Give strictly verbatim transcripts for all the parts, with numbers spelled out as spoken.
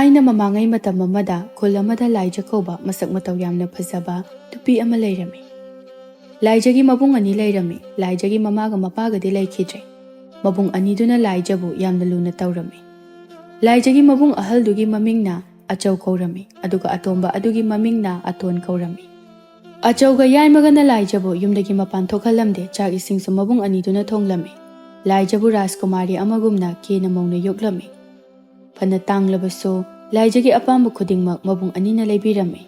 ꯑꯩꯅ ꯃꯃꯥꯡꯉꯩ ꯃꯇꯝ ꯑꯃꯗ ꯈꯨꯜ ꯑꯃꯗ ꯂꯥꯏꯖ ꯀꯧꯕ ꯃꯁꯛ ꯃꯇꯧ ꯌꯥꯝꯅ ꯐꯖꯕ ꯅꯨꯄꯤ ꯑꯃ ꯂꯩꯔꯝꯃꯤ꯫ ꯂꯥꯏꯖꯒꯤ ꯃꯕꯨꯡ ꯑꯅꯤ ꯂꯩꯔꯝꯃꯤ꯫ ꯂꯥꯏꯖꯒꯤ ꯃꯃꯥꯒ ꯃꯄꯥꯒꯗꯤ ꯂꯩꯈꯤꯗ꯭ꯔꯦ꯫ ꯃꯕꯨꯡ ꯑꯅꯤꯗꯨꯅ ꯂꯥꯏꯖꯕꯨ ꯌꯥꯝꯅ ꯂꯨꯅ ꯇꯧꯔꯝꯃꯤ꯫ ꯂꯥꯏꯖꯒꯤ ꯃꯕꯨꯡ ꯑꯍꯜꯗꯨꯒꯤ ꯃꯃꯤꯡꯅ ꯑꯆꯧ ꯀꯧꯔꯝꯃꯤ, ꯑꯗꯨꯒ ꯑꯇꯣꯝꯕ ꯑꯗꯨꯒꯤ ꯃꯃꯤꯡꯅ ꯑꯇꯣꯟ ꯀꯧꯔꯝꯃꯤ꯫ ꯑꯆꯧꯒ ꯌꯥꯏꯃꯒꯅ ꯂꯥꯏꯖꯕꯨ ꯌꯨꯝꯗꯒꯤ ꯃꯄꯥꯟ ꯊꯣꯛꯍꯜꯂꯝꯗꯦ꯫ ꯆꯥꯛ ꯏꯁꯤꯡꯁꯨ ꯃꯕꯨꯡ ꯑꯅꯤꯗꯨꯅ ꯊꯣꯡꯂꯝꯃꯤ꯫ ꯂꯥꯏꯖꯕꯨ ꯔꯥꯖꯀꯨꯃꯥꯔꯤ ꯑꯃꯒꯨꯝꯅ ꯀꯦꯅ ꯃꯧꯅ ꯌꯣꯛꯂꯝꯃꯤ꯫ ꯐꯅ ꯇꯥꯡꯂꯕꯁꯨ ꯂꯥꯏꯖꯒꯤ ꯑꯄꯥꯝꯕ ꯈꯨꯗꯤꯡꯃꯛ ꯃꯕꯨꯡ ꯑꯅꯤꯅ ꯂꯩꯕꯤꯔꯝꯃꯤ꯫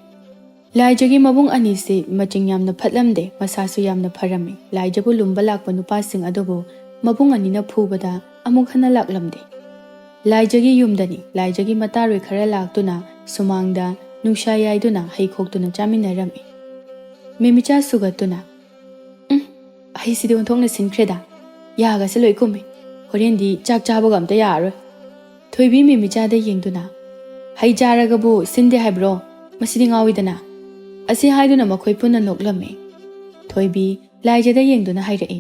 ꯂꯥꯏꯖꯒꯤ ꯃꯕꯨꯡ ꯑꯅꯤꯁꯤ ꯃꯆꯤꯡ ꯌꯥꯝꯅ ꯐꯠꯂꯝꯗꯦ, ꯃꯁꯥꯁꯨ ꯌꯥꯝꯅ ꯐꯔꯝꯃꯤ꯫ ꯂꯥꯏꯖꯕꯨ ꯂꯨꯝꯕ ꯂꯥꯛꯄ ꯅꯨꯄꯥꯁꯤꯡ ꯑꯗꯨꯕꯨ ꯃꯕꯨꯡ ꯑꯅꯤꯅ ꯐꯨꯕꯗ ꯑꯃꯨꯛ ꯍꯟꯅ ꯂꯥꯛꯂꯝꯗꯦ꯫ ꯂꯥꯏꯖꯒꯤ ꯌꯨꯝꯗꯅꯤ꯫ ꯂꯥꯏꯖꯒꯤ ꯃꯇꯥꯔꯣꯏ ꯈꯔ ꯂꯥꯛꯇꯨꯅ ꯁꯨꯃꯥꯡꯗ ꯅꯨꯡꯁꯥ ꯌꯥꯏꯗꯨꯅ ꯍꯩ ꯈꯣꯛꯇꯨꯅ ꯆꯥꯃꯤꯟꯅꯔꯝꯃꯤ꯫ ꯃꯤꯃꯤꯆꯥ ꯁꯨꯒꯠꯇꯨꯅ, "ꯎꯝ, ꯍꯩꯁꯤꯗꯤ ꯑꯣꯟꯊꯣꯛꯅ ꯁꯤꯟꯈ꯭ꯔꯦꯗ꯫ ꯌꯥꯒꯁꯦ ꯂꯣꯏ ꯀꯨꯝꯃꯦ꯫ ꯍꯣꯔꯦꯟꯗꯤ ꯆꯥꯛ ꯆꯥꯕꯒ ꯑꯝꯇ ꯌꯥꯔꯔꯣꯏ꯫" ꯊꯣꯏꯕꯤ ꯃꯤꯃꯤꯆꯥꯗ ꯌꯦꯡꯗꯨꯅ, "ꯍꯩ ꯆꯥꯔꯒꯕꯨ ꯁꯤꯟꯗꯦ ꯍꯥꯏꯕ꯭ꯔꯣ? ꯃꯁꯤꯗꯤ ꯉꯥꯎꯏꯗꯅ꯫" ꯑꯁꯤ ꯍꯥꯏꯗꯨꯅ ꯃꯈꯣꯏ ꯄꯨꯟꯅ ꯅꯣꯛꯂꯝꯃꯤ꯫ ꯊꯣꯏꯕꯤ ꯂꯥꯏꯖꯗ ꯌꯦꯡꯗꯨꯅ ꯍꯥꯏꯔꯛꯏ,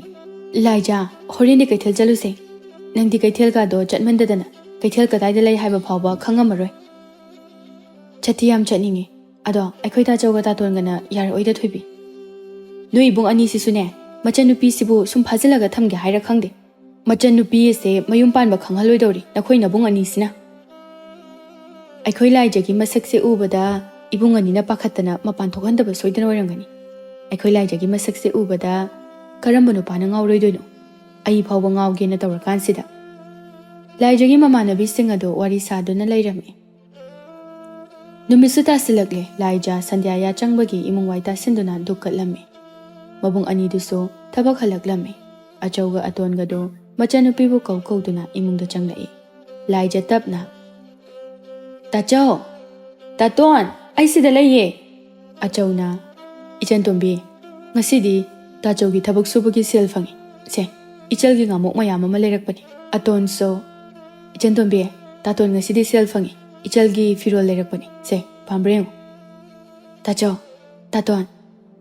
"ꯂꯥꯏꯖ, ꯍꯣꯔꯦꯟꯗꯤ ꯀꯩꯊꯦꯜ ꯆꯠꯂꯨꯁꯦ꯫ ꯅꯪꯗꯤ ꯀꯩꯊꯦꯜꯒꯗꯣ ꯆꯠꯃꯟꯗꯗꯅ ꯀꯩꯊꯦꯜ ꯀꯗꯥꯏꯗ ꯂꯩ ꯍꯥꯏꯕ ꯐꯥꯎꯕ ꯈꯪꯉꯝꯃꯔꯣꯏ꯫" "ꯆꯠꯇꯤ ꯌꯥꯝ ꯆꯠꯅꯤꯡꯉꯤ, ꯑꯗꯣ ꯑꯩꯈꯣꯏ ꯇꯥꯆꯧꯒ ꯇꯥꯇꯣꯟꯒꯅ ꯌꯥꯔꯛꯑꯣꯏꯗ ꯊꯣꯏꯕꯤ꯫ ꯅꯣꯏ ꯏꯕꯨꯡ ꯑꯅꯤꯁꯤꯁꯨꯅꯦ, ꯃꯆꯟꯅꯨꯄꯤꯁꯤꯕꯨ ꯁꯨꯝ ꯐꯥꯖꯤꯜꯂꯒ ꯊꯝꯒꯦ ꯍꯥꯏꯔ ꯈꯪꯗꯦ꯫ ꯃꯆꯟꯅꯨꯄꯤ ꯑꯁꯦ ꯃꯌꯨꯝ ꯄꯥꯟꯕ ꯈꯪꯍꯜꯂꯣꯏꯗꯧꯔꯤ ꯅꯈꯣꯏ ꯅꯕꯨꯡ ꯑꯅꯤꯁꯤꯅ꯫" ꯑꯩꯈꯣꯏ ꯂꯥꯏꯖꯒꯤ ꯃꯁꯛꯁꯦ ꯎꯕꯗ ꯏꯕꯨꯡ ꯑꯅꯤꯅ ꯄꯥꯈꯠꯇꯅ ꯃꯄꯥꯟ ꯊꯣꯛꯍꯟꯗꯕ ꯁꯣꯏꯗꯅ ꯑꯣꯏꯔꯝꯒꯅꯤ꯫ ꯑꯩꯈꯣꯏ ꯂꯥꯏꯖꯒꯤ ꯃꯁꯛꯁꯦ ꯎꯕꯗ ꯀꯔꯝꯕ ꯅꯨꯄꯥꯅ ꯉꯥꯎꯔꯣꯏꯗꯣꯏꯅꯣ? ꯑꯩ ꯐꯥꯎꯕ ꯉꯥꯎꯒꯦꯅ ꯇꯧꯔꯀꯥꯟꯁꯤꯗ꯫ ꯂꯥꯏꯖꯒꯤ ꯃꯃꯥꯟꯅꯕꯤꯁꯤꯡ ꯑꯗꯨ ꯋꯥꯔꯤ ꯁꯥꯗꯨꯅ ꯂꯩꯔꯝꯃꯤ꯫ ꯅꯨꯃꯤꯠꯁꯨ ꯇꯥꯁꯤꯜꯂꯛꯂꯦ꯫ ꯂꯥꯏꯖ ꯁꯟꯙ꯭ꯌꯥ ꯌꯥꯆꯪꯕꯒꯤ ꯏꯃꯨꯡ ꯋꯥꯏ ꯇꯥꯁꯤꯟꯗꯨꯅ ꯗꯨꯛ ꯀꯠꯂꯝꯃꯤ꯫ ꯃꯕꯨꯡ ꯑꯅꯤꯗꯨꯁꯨ ꯊꯕꯛ ꯍꯜꯂꯛꯂꯝꯃꯤ꯫ ꯑꯆꯧꯒ ꯑꯇꯣꯟꯒꯗꯨ ꯃꯆꯟꯅꯨꯄꯤꯕꯨ ꯀꯧ ꯀꯧꯗꯨꯅ ꯏꯃꯨꯡꯗ ꯆꯪꯂꯛꯏ꯫ ꯂꯥꯏꯖ ꯇꯞꯅ, "ꯇꯥꯆꯧ! ꯇꯥꯇꯣꯟ! ꯑꯩ ꯁꯤꯗ ꯂꯩꯌꯦ!" ꯑꯆꯧꯅ, "ꯏꯆꯟꯇꯣꯝꯕꯤ, ꯉꯁꯤꯗꯤ ꯇꯥꯆꯧꯒꯤ ꯊꯕꯛ ꯁꯨꯕꯒꯤ ꯁꯦꯜ ꯐꯪꯉꯤ꯫ ꯁꯦ, ꯏꯆꯜꯒꯤ ꯉꯥꯃꯣꯛ ꯃꯌꯥꯝ ꯑꯃ ꯂꯩꯔꯛꯄꯅꯤ꯫" ꯑꯇꯣꯟꯁꯨ, "ꯏꯆꯟꯇꯣꯝꯕꯤ, ꯇꯥꯇꯣꯟ ꯉꯁꯤꯗꯤ ꯁꯦꯜ ꯐꯪꯉꯤ꯫ ꯏꯆꯜꯒꯤ ꯐꯤꯔꯣꯜ ꯂꯩꯔꯛꯄꯅꯤ꯫ ꯁꯦ, ꯄꯥꯝꯕ꯭ꯔꯥ ꯌꯦꯡꯉꯨ꯫" "ꯇꯥꯆꯧ, ꯇꯥꯇꯣꯟ,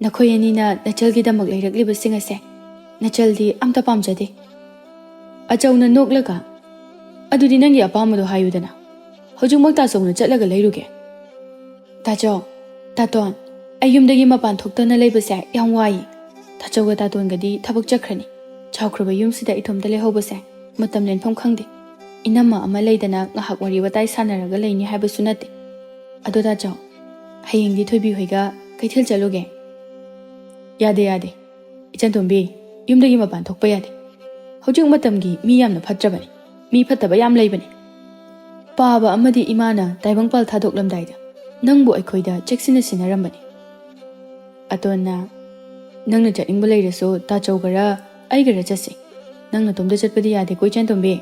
ꯅꯈꯣꯏ ꯑꯅꯤꯅ ꯅꯆꯜꯒꯤꯗꯃꯛ ꯂꯩꯔꯛꯂꯤꯕꯁꯤꯡ ꯑꯁꯦ ꯅꯆꯜꯗꯤ ꯑꯝꯇ ꯄꯥꯝꯖꯗꯦ꯫" ꯑꯆꯧꯅ ꯅꯣꯛꯂꯒ, "ꯑꯗꯨꯗꯤ ꯅꯪꯒꯤ ꯑꯄꯥꯝꯕꯗꯣ ꯍꯥꯏꯌꯨꯗꯅ꯫" ꯍꯧꯖꯤꯛꯃꯛ ꯇꯥꯆꯧꯅ ꯆꯠꯂꯒ ꯂꯩꯔꯨꯒꯦ꯫ ꯇꯥꯆꯧ, ꯇꯥꯇꯣꯟ, ꯑꯩ ꯌꯨꯝꯗꯒꯤ ꯃꯄꯥꯟ ꯊꯣꯛꯇꯅ ꯂꯩꯕꯁꯦ ꯌꯥꯝ ꯋꯥꯏ꯫ ꯇꯥꯆꯧꯒ ꯇꯥꯇꯣꯟꯒꯗꯤ ꯊꯕꯛ ꯆꯠꯈ꯭ꯔꯅꯤ꯫ ꯆꯥꯎꯈ꯭ꯔꯕ ꯌꯨꯝꯁꯤꯗ ꯏꯊꯣꯝꯇ ꯂꯩꯍꯧꯕꯁꯦ ꯃꯇꯝ ꯂꯦꯟꯐꯝ ꯈꯪꯗꯦ꯫ ꯏꯅꯝꯃ ꯑꯃ ꯂꯩꯗꯅ ꯉꯥꯏꯍꯥꯛ ꯋꯥꯔꯤ ꯋꯥꯇꯥꯏ ꯁꯥꯟꯅꯔꯒ ꯂꯩꯅꯤ ꯍꯥꯏꯕꯁꯨ ꯅꯠꯇꯦ꯫ ꯑꯗꯣ ꯇꯥꯆꯧ, ꯍꯌꯦꯡꯗꯤ ꯊꯣꯏꯕꯤ ꯍꯣꯏꯒ ꯀꯩꯊꯦꯜ ꯆꯠꯂꯨꯒꯦ꯫ ꯌꯥꯗꯦ, ꯌꯥꯗꯦ꯫ ꯏꯆꯟꯇꯣꯝꯕꯤ, ꯌꯨꯝꯗꯒꯤ ꯃꯄꯥꯟ ꯊꯣꯛꯄ ꯌꯥꯗꯦ꯫ ꯍꯧꯖꯤꯛ ꯃꯇꯝꯒꯤ ꯃꯤ ꯌꯥꯝꯅ ꯐꯠꯇ꯭ꯔꯕꯅꯤ꯫ ꯃꯤ ꯐꯠꯇꯕ ꯌꯥꯝ ꯂꯩꯕꯅꯤ꯫ ꯄꯥꯕ ꯑꯃꯗꯤ ꯏꯃꯥꯅ ꯇꯥꯏꯕꯪꯄꯥꯜ ꯊꯥꯗꯣꯛꯂꯝꯗꯥꯏꯗ ꯅꯪꯕꯨ ꯑꯩꯈꯣꯏꯗ ꯆꯦꯛꯁꯤꯟꯅ ꯁꯤꯟꯅꯔꯝꯕꯅꯤ꯫ ꯑꯇꯣꯟꯅ, ꯅꯪꯅ ꯆꯠꯅꯤꯡꯕ ꯂꯩꯔꯁꯨ ꯇꯥꯆꯧꯒꯔ ꯑꯩꯒꯔ ꯆꯠꯁꯤ꯫ ꯅꯪ ꯅꯇꯣꯝꯇ ꯆꯠꯄꯗꯤ ꯌꯥꯗꯦꯀꯣ, ꯏꯆꯟꯇꯣꯝꯕꯤ꯫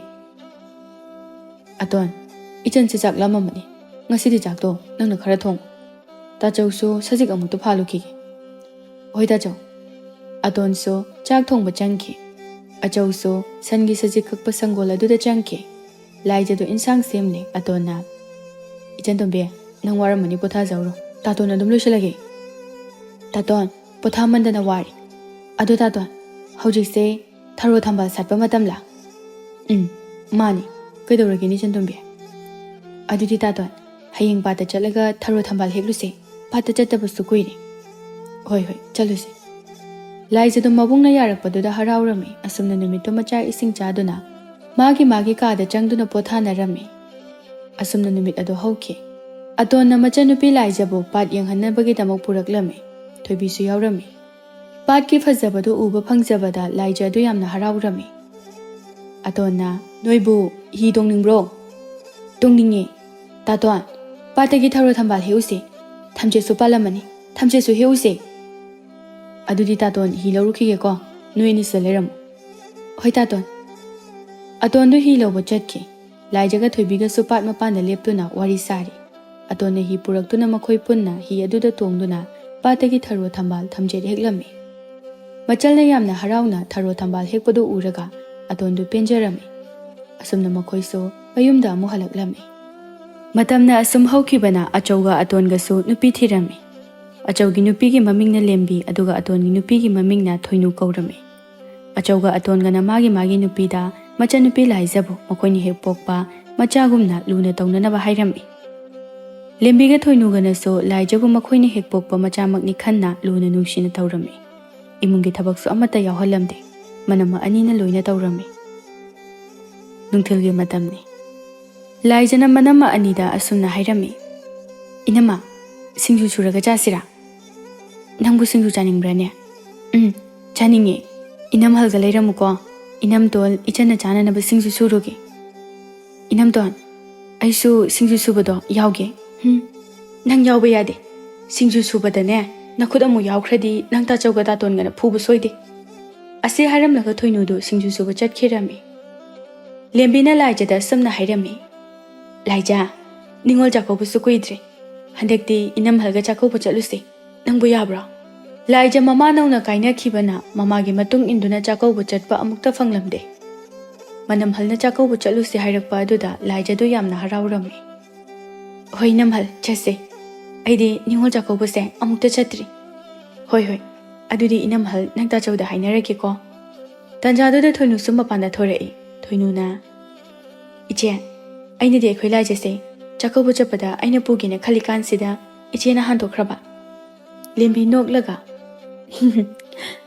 ꯑꯇꯣꯟ, ꯏꯆꯟꯁꯦ ꯆꯥꯛ ꯂꯥꯝꯃꯝꯃꯅꯤ꯫ ꯉꯁꯤꯗꯤ ꯆꯥꯛꯇꯣ ꯅꯪꯅ ꯈꯔ ꯊꯣꯡꯉꯨ꯫ ꯇꯥꯆꯧꯁꯨ ꯁꯖꯤꯛ ꯑꯃꯨꯛꯇ ꯐꯥꯜꯂꯨꯈꯤꯒꯦ꯫ ꯍꯣꯏ ꯇꯥꯆꯧ꯫ ꯑꯇꯣꯟꯁꯨ ꯆꯥꯛ ꯊꯣꯡꯕ ꯆꯪꯈꯤ꯫ ꯑꯆꯧꯁꯨ ꯁꯟꯒꯤ ꯁꯖꯤꯛ ꯀꯛꯄ ꯁꯪꯒꯣꯜ ꯑꯗꯨꯗ ꯆꯪꯈꯤ꯫ ꯂꯥꯏꯖꯗꯣ ꯏꯟꯁꯥꯡ ꯁꯦꯝꯂꯦ꯫ ꯑꯇꯣꯟꯅ, "ꯏꯆꯟꯇꯣꯝꯕꯤ, ꯅꯪ ꯋꯥꯔꯝꯃꯅꯤ, ꯄꯣꯊꯥꯖꯍꯧꯔꯣ꯫ ꯇꯥꯇꯣꯟ ꯑꯗꯨꯝ ꯂꯣꯏꯁꯤꯜꯂꯒꯦ꯫" ꯇꯥꯇꯣꯟ, ꯄꯣꯊꯥꯃꯟꯗꯅ ꯋꯥꯔꯦ꯫ ꯑꯗꯣ ꯇꯥꯇꯣꯟ, ꯍꯧꯖꯤꯛꯁꯦ ꯊꯔꯣ ꯊꯝꯕꯥꯜ ꯁꯥꯠꯄ ꯃꯇꯝꯂꯥ? ꯎꯝ, ꯃꯥꯅꯤ꯫ ꯀꯩꯗꯧꯔꯒꯦꯅꯦ ꯏꯆꯟꯇꯣꯝꯕꯤ? ꯑꯗꯨꯗꯤ ꯇꯥꯇꯣꯟ, ꯍꯌꯦꯡ ꯄꯥꯠꯇ ꯆꯠꯂꯒ ꯊꯔꯣ ꯊꯝꯕꯥꯜ ꯍꯦꯛꯂꯨꯁꯦ꯫ ꯄꯥꯠꯇ ꯆꯠꯇꯕꯁꯨ ꯀꯨꯏꯔꯦ꯫ ꯍꯣꯏ, ꯍꯣꯏ, ꯆꯠꯂꯨꯁꯦ꯫ ꯂꯥꯏꯖꯗꯣ ꯃꯕꯨꯡꯅ ꯌꯥꯔꯛꯄꯗꯨꯗ ꯍꯔꯥꯎꯔꯝꯃꯤ꯫ ꯑꯁꯨꯝꯅ ꯅꯨꯃꯤꯠꯇꯨꯃ ꯆꯥꯛ ꯏꯁꯤꯡ ꯆꯥꯗꯨꯅ ꯃꯥꯒꯤ ꯃꯥꯒꯤ ꯀꯥꯗ ꯆꯪꯗꯨꯅ ꯄꯣꯊꯥꯅꯔꯝꯃꯤ꯫ ꯑꯁꯨꯝꯅ ꯅꯨꯃꯤꯠ ꯑꯗꯨ ꯍꯧꯈꯤ꯫ ꯑꯇꯣꯟꯅ ꯃꯆꯟꯅꯨꯄꯤ ꯂꯥꯏꯖꯕꯨ ꯄꯥꯠ ꯌꯦꯡꯍꯟꯅꯕꯒꯤꯗꯃꯛ ꯄꯨꯔꯛꯂꯝꯃꯤ꯫ ꯊꯣꯏꯕꯤꯁꯨ ꯌꯥꯎꯔꯝꯃꯤ꯫ ꯄꯥꯠꯀꯤ ꯐꯖꯕꯗꯨ ꯎꯕ ꯐꯪꯖꯕꯗ ꯂꯥꯏꯖ ꯑꯗꯨ ꯌꯥꯝꯅ ꯍꯔꯥꯎꯔꯝꯃꯤ꯫ ꯑꯇꯣꯟꯅ, "ꯅꯣꯏꯕꯨ ꯍꯤ ꯇꯣꯡꯅꯤꯡꯕ꯭ꯔꯣ?" "ꯇꯣꯡꯅꯤꯡꯉꯦ꯫ ꯇꯥꯇꯣꯟ, ꯄꯥꯠꯇꯒꯤ ꯊꯔꯣ ꯊꯝꯕꯥꯜ ꯍꯦꯛꯎꯁꯦ꯫ ꯊꯝꯆꯦꯠꯁꯨ ꯄꯥꯜꯂꯝꯃꯅꯤ꯫ ꯊꯝꯆꯦꯠꯁꯨ ꯍꯦꯛꯎꯁꯦ꯫" "ꯑꯗꯨꯗꯤ ꯇꯥꯇꯣꯟ, ꯍꯤ ꯂꯧꯔꯨꯈꯤꯒꯦꯀꯣ꯫ ꯅꯣꯏ ꯑꯅꯤ ꯁꯤꯗ ꯂꯩꯔꯝꯃꯨ꯫" "ꯍꯣꯏ ꯇꯥꯇꯣꯟ꯫" ꯑꯇꯣꯟꯗꯨ ꯍꯤ ꯂꯧꯕ ꯆꯠꯈꯤ꯫ ꯂꯥꯏꯖꯒ ꯊꯣꯏꯕꯤꯒꯁꯨ ꯄꯥꯠ ꯃꯄꯥꯟꯗ ꯂꯦꯞꯇꯨꯅ ꯋꯥꯔꯤ ꯁꯥꯔꯤ꯫ ꯑꯇꯣꯟꯅ ꯍꯤ ꯄꯨꯔꯛꯇꯨꯅ ꯃꯈꯣꯏ ꯄꯨꯟꯅ ꯍꯤ ꯑꯗꯨꯗ ꯇꯣꯡꯗꯨꯅ ꯄꯥꯠꯇꯒꯤ ꯊꯔꯣ ꯊꯝꯕꯥꯜ ꯊꯝꯆꯦꯠ ꯍꯦꯛꯂꯝꯃꯤ꯫ ꯃꯆꯜꯅ ꯌꯥꯝꯅ ꯍꯔꯥꯎꯅ ꯊꯔꯣ ꯊꯝꯕꯥꯜ ꯍꯦꯛꯄꯗꯨ ꯎꯔꯒ ꯑꯇꯣꯟꯗꯨ ꯄꯦꯟꯖꯔꯝꯃꯤ꯫ ꯑꯁꯨꯝꯅ ꯃꯈꯣꯏꯁꯨ ꯃꯌꯨꯝꯗ ꯑꯃꯨꯛ ꯍꯜꯂꯛꯂꯝꯃꯤ꯫ ꯃꯇꯝꯅ ꯑꯁꯨꯝ ꯍꯧꯈꯤꯕꯅ ꯑꯆꯧꯒ ꯑꯇꯣꯟꯒꯁꯨ ꯅꯨꯄꯤ ꯊꯤꯔꯝꯃꯤ꯫ ꯑꯆꯧꯒꯤ ꯅꯨꯄꯤꯒꯤ ꯃꯃꯤꯡꯅ ꯂꯦꯝꯕꯤ, ꯑꯗꯨꯒ ꯑꯇꯣꯟꯒꯤ ꯅꯨꯄꯤꯒꯤ ꯃꯃꯤꯡꯅ ꯊꯣꯏꯅꯨ ꯀꯧꯔꯝꯃꯤ꯫ ꯑꯆꯧꯒ ꯑꯇꯣꯟꯒꯅ ꯃꯥꯒꯤ ꯃꯥꯒꯤ ꯅꯨꯄꯤꯗ ꯃꯆꯟꯅꯨꯄꯤ ꯂꯥꯏꯖꯕꯨ ꯃꯈꯣꯏꯅ ꯍꯦꯛ ꯄꯣꯛꯄ ꯃꯆꯥꯒꯨꯝꯅ ꯂꯨꯅ ꯇꯧꯅꯅꯕ ꯍꯥꯏꯔꯝꯃꯤ꯫ ꯂꯦꯝꯕꯤꯒ ꯊꯣꯏꯅꯨꯒꯅꯁꯨ ꯂꯥꯏꯖꯕꯨ ꯃꯈꯣꯏꯅ ꯍꯦꯛ ꯄꯣꯛꯄ ꯃꯆꯥꯃꯛꯅꯤ ꯈꯟꯅ ꯂꯨꯅ ꯅꯨꯡꯁꯤꯅ ꯇꯧꯔꯝꯃꯤ꯫ ꯏꯃꯨꯡꯒꯤ ꯊꯕꯛꯁꯨ ꯑꯃꯠꯇ ꯌꯥꯎꯍꯜꯂꯝꯗꯦ꯫ ꯃꯅꯝꯃ ꯑꯅꯤꯅ ꯂꯣꯏꯅ ꯇꯧꯔꯝꯃꯤ꯫ ꯅꯨꯡꯊꯤꯜꯒꯤ ꯃꯇꯝꯅꯤ꯫ ꯂꯥꯏꯖꯅ ꯃꯅꯝꯃ ꯑꯅꯤꯗ ꯑꯁꯨꯝꯅ ꯍꯥꯏꯔꯝꯃꯤ, "ꯏꯅꯝꯃ, ꯁꯤꯡꯖꯨ ꯁꯨꯔꯒ ꯆꯥꯁꯤꯔꯥ? ꯅꯪꯕꯨ ꯁꯤꯡꯖꯨ ꯆꯥꯅꯤꯡꯕ꯭ꯔꯥꯅꯦ?" "ꯎꯝ, ꯆꯥꯅꯤꯡꯉꯦ꯫ ꯏꯅꯝꯍꯜꯒ ꯂꯩꯔꯝꯃꯨꯀꯣ꯫ ꯏꯅꯝꯇꯣꯟ ꯏꯆꯟꯅ ꯆꯥꯅꯅꯕ ꯁꯤꯡꯖꯨ ꯁꯨꯔꯨꯒꯦ꯫ ꯏꯅꯝꯇꯣꯟ, ꯑꯩꯁꯨ ꯁꯤꯡꯖꯨ ꯁꯨꯕꯗꯣ ꯌꯥꯎꯒꯦ꯫" "ꯍꯨꯝ, ꯅꯪ ꯌꯥꯎꯕ ꯌꯥꯗꯦ꯫ ꯁꯤꯡꯖꯨ ꯁꯨꯕꯗꯅꯦ, ꯅꯈꯨꯠ ꯑꯃꯨꯛ ꯌꯥꯎꯈ꯭ꯔꯗꯤ ꯅꯪ ꯇꯥꯆꯧꯒ ꯇꯥꯇꯣꯟꯒꯅ ꯐꯨꯕ ꯁꯣꯏꯗꯦ꯫" ꯑꯁꯤ ꯍꯥꯏꯔꯝꯂꯒ ꯊꯣꯏꯅꯨꯗꯨ ꯁꯤꯡꯖꯨ ꯁꯨꯕ ꯆꯠꯈꯤꯔꯝꯃꯤ꯫ ꯂꯦꯝꯕꯤꯅ ꯂꯥꯏꯖꯗ ꯑꯁꯨꯝꯅ ꯍꯥꯏꯔꯝꯃꯤ, "ꯂꯥꯏꯖ, ꯅꯤꯉꯣꯜ ꯆꯥꯛꯀꯧꯕꯁꯨ ꯀꯨꯏꯗ꯭ꯔꯦ꯫ ꯍꯟꯗꯛꯇꯤ ꯏꯅꯝꯍꯜꯒ ꯆꯥꯛꯀꯧꯕ ꯆꯠꯂꯨꯁꯤ꯫ ꯅꯪꯕꯨ ꯌꯥꯕ꯭ꯔꯣ?" ꯂꯥꯏꯖ ꯃꯃꯥ ꯅꯧꯅ ꯀꯥꯏꯅꯈꯤꯕꯅ ꯃꯃꯥꯒꯤ ꯃꯇꯨꯡ ꯏꯟꯗꯨꯅ ꯆꯥꯛꯀꯧꯕ ꯆꯠꯄ ꯑꯃꯨꯛꯇ ꯐꯪꯂꯝꯗꯦ꯫ ꯃꯅꯝꯍꯜꯅ ꯆꯥꯛꯀꯧꯕ ꯆꯠꯂꯨꯁꯤ ꯍꯥꯏꯔꯛꯄ ꯑꯗꯨꯗ ꯂꯥꯏꯖꯗꯨ ꯌꯥꯝꯅ ꯍꯔꯥꯎꯔꯝꯃꯤ꯫ "ꯍꯣꯏ ꯏꯅꯝꯍꯜ, ꯆꯠꯁꯦ꯫ ꯑꯩꯗꯤ ꯅꯤꯉꯣꯜ ꯆꯥꯛꯀꯧꯕꯁꯦ ꯑꯃꯨꯛꯇ ꯆꯠꯇ꯭ꯔꯤ꯫" "ꯍꯣꯏ, ꯍꯣꯏ꯫ ꯑꯗꯨꯗꯤ ꯏꯅꯝꯍꯜ, ꯅꯪ ꯇꯥꯆꯧꯗ ꯍꯥꯏꯅꯔꯒꯦꯀꯣ꯫" ꯇꯥꯟꯖꯥꯗꯨꯗ ꯊꯣꯏꯅꯨꯁꯨ ꯃꯄꯥꯟꯗ ꯊꯣꯔꯛꯏ꯫ ꯊꯣꯏꯅꯨꯅ, "ꯏꯆꯦ, ꯑꯩꯅꯗꯤ ꯑꯩꯈꯣꯏ ꯂꯥꯏꯖꯁꯦ ꯆꯥꯛꯀꯧꯕ ꯆꯠꯄꯗ ꯑꯩꯅ ꯄꯨꯒꯦꯅ ꯈꯜꯂꯤꯀꯥꯟꯁꯤꯗ ꯏꯆꯦꯅ ꯍꯟꯗꯣꯛꯈ꯭ꯔꯕ?" ꯂꯦꯝꯕꯤ ꯅꯣꯛꯂꯒ,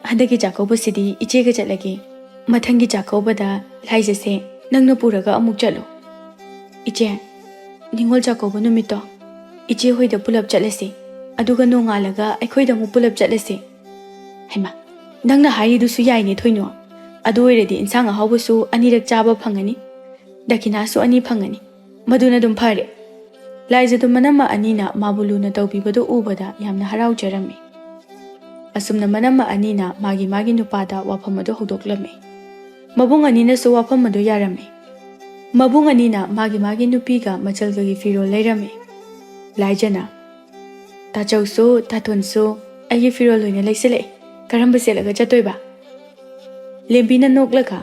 "ꯍꯟꯗꯛꯀꯤ ꯆꯥꯛꯀꯧꯕꯁꯤꯗꯤ ꯏꯆꯦꯒ ꯆꯠꯂꯒꯦ꯫ ꯃꯊꯪꯒꯤ ꯆꯥꯛꯀꯧꯕꯗ ꯂꯥꯏꯖꯁꯦ ꯅꯪꯅ ꯄꯨꯔꯒ ꯑꯃꯨꯛ ꯆꯠꯂꯣ꯫" "ꯏꯆꯦ, ꯅꯤꯉꯣꯜ ꯆꯥꯛꯀꯧꯕ ꯅꯨꯃꯤꯠꯇꯣ ꯏꯆꯦ ꯍꯣꯏꯗ ꯄꯨꯂꯞ ꯆꯠꯂꯁꯤ, ꯑꯗꯨꯒ ꯅꯣꯡꯉꯥꯜꯂꯒ ꯑꯩꯈꯣꯏꯗ ꯑꯃꯨꯛ ꯄꯨꯂꯞ ꯆꯠꯂꯁꯤ꯫" "ꯍꯩꯃꯥ, ꯅꯪꯅ ꯍꯥꯏꯔꯤꯗꯨꯁꯨ ꯌꯥꯏꯅꯦ ꯊꯣꯏꯅꯨ꯫ ꯑꯗꯨ ꯑꯣꯏꯔꯗꯤ ꯏꯟꯁꯥꯡ ꯑꯍꯥꯎꯕꯁꯨ ꯑꯅꯤꯔꯛ ꯆꯥꯕ ꯐꯪꯉꯅꯤ, ꯗꯈꯤꯅꯥꯁꯨ ꯑꯅꯤ ꯐꯪꯉꯅꯤ꯫ ꯃꯗꯨꯅ ꯑꯗꯨꯝ ꯐꯔꯦ꯫" ꯂꯥꯏꯖꯗꯨ ꯃꯅꯝꯃ ꯑꯅꯤꯅ ꯃꯥꯕꯨ ꯂꯨꯅ ꯇꯧꯕꯤꯕꯗꯨ ꯎꯕꯗ ꯌꯥꯝꯅ ꯍꯔꯥꯎꯖꯔꯝꯃꯤ꯫ ꯑꯁꯨꯝꯅ ꯃꯅꯝꯃ ꯑꯅꯤꯅ ꯃꯥꯒꯤ ꯃꯥꯒꯤ ꯅꯨꯄꯥꯗ ꯋꯥꯐꯝ ꯑꯗꯨ ꯍꯧꯗꯣꯛꯂꯝꯃꯤ꯫ ꯃꯕꯨꯡ ꯑꯅꯤꯅꯁꯨ ꯋꯥꯐꯝ ꯑꯗꯨ ꯌꯥꯔꯝꯃꯤ꯫ ꯃꯕꯨꯡ ꯑꯅꯤꯅ ꯃꯥꯒꯤ ꯃꯥꯒꯤ ꯅꯨꯄꯤꯒ ꯃꯆꯜꯒꯒꯤ ꯐꯤꯔꯣꯜ ꯂꯩꯔꯝꯃꯤ꯫ ꯂꯥꯏꯖꯅ, "ꯇꯥꯆꯧꯁꯨ ꯇꯥꯇꯣꯟꯁꯨ ꯑꯩꯒꯤ ꯐꯤꯔꯣꯜ ꯂꯣꯏꯅ ꯂꯩꯁꯤꯜꯂꯛꯑꯦ꯫ ꯀꯔꯝꯕ ꯁꯦꯠꯂꯒ ꯆꯠꯇꯣꯏꯕ?" ꯂꯦꯝꯕꯤꯅ ꯅꯣꯛꯂꯒ,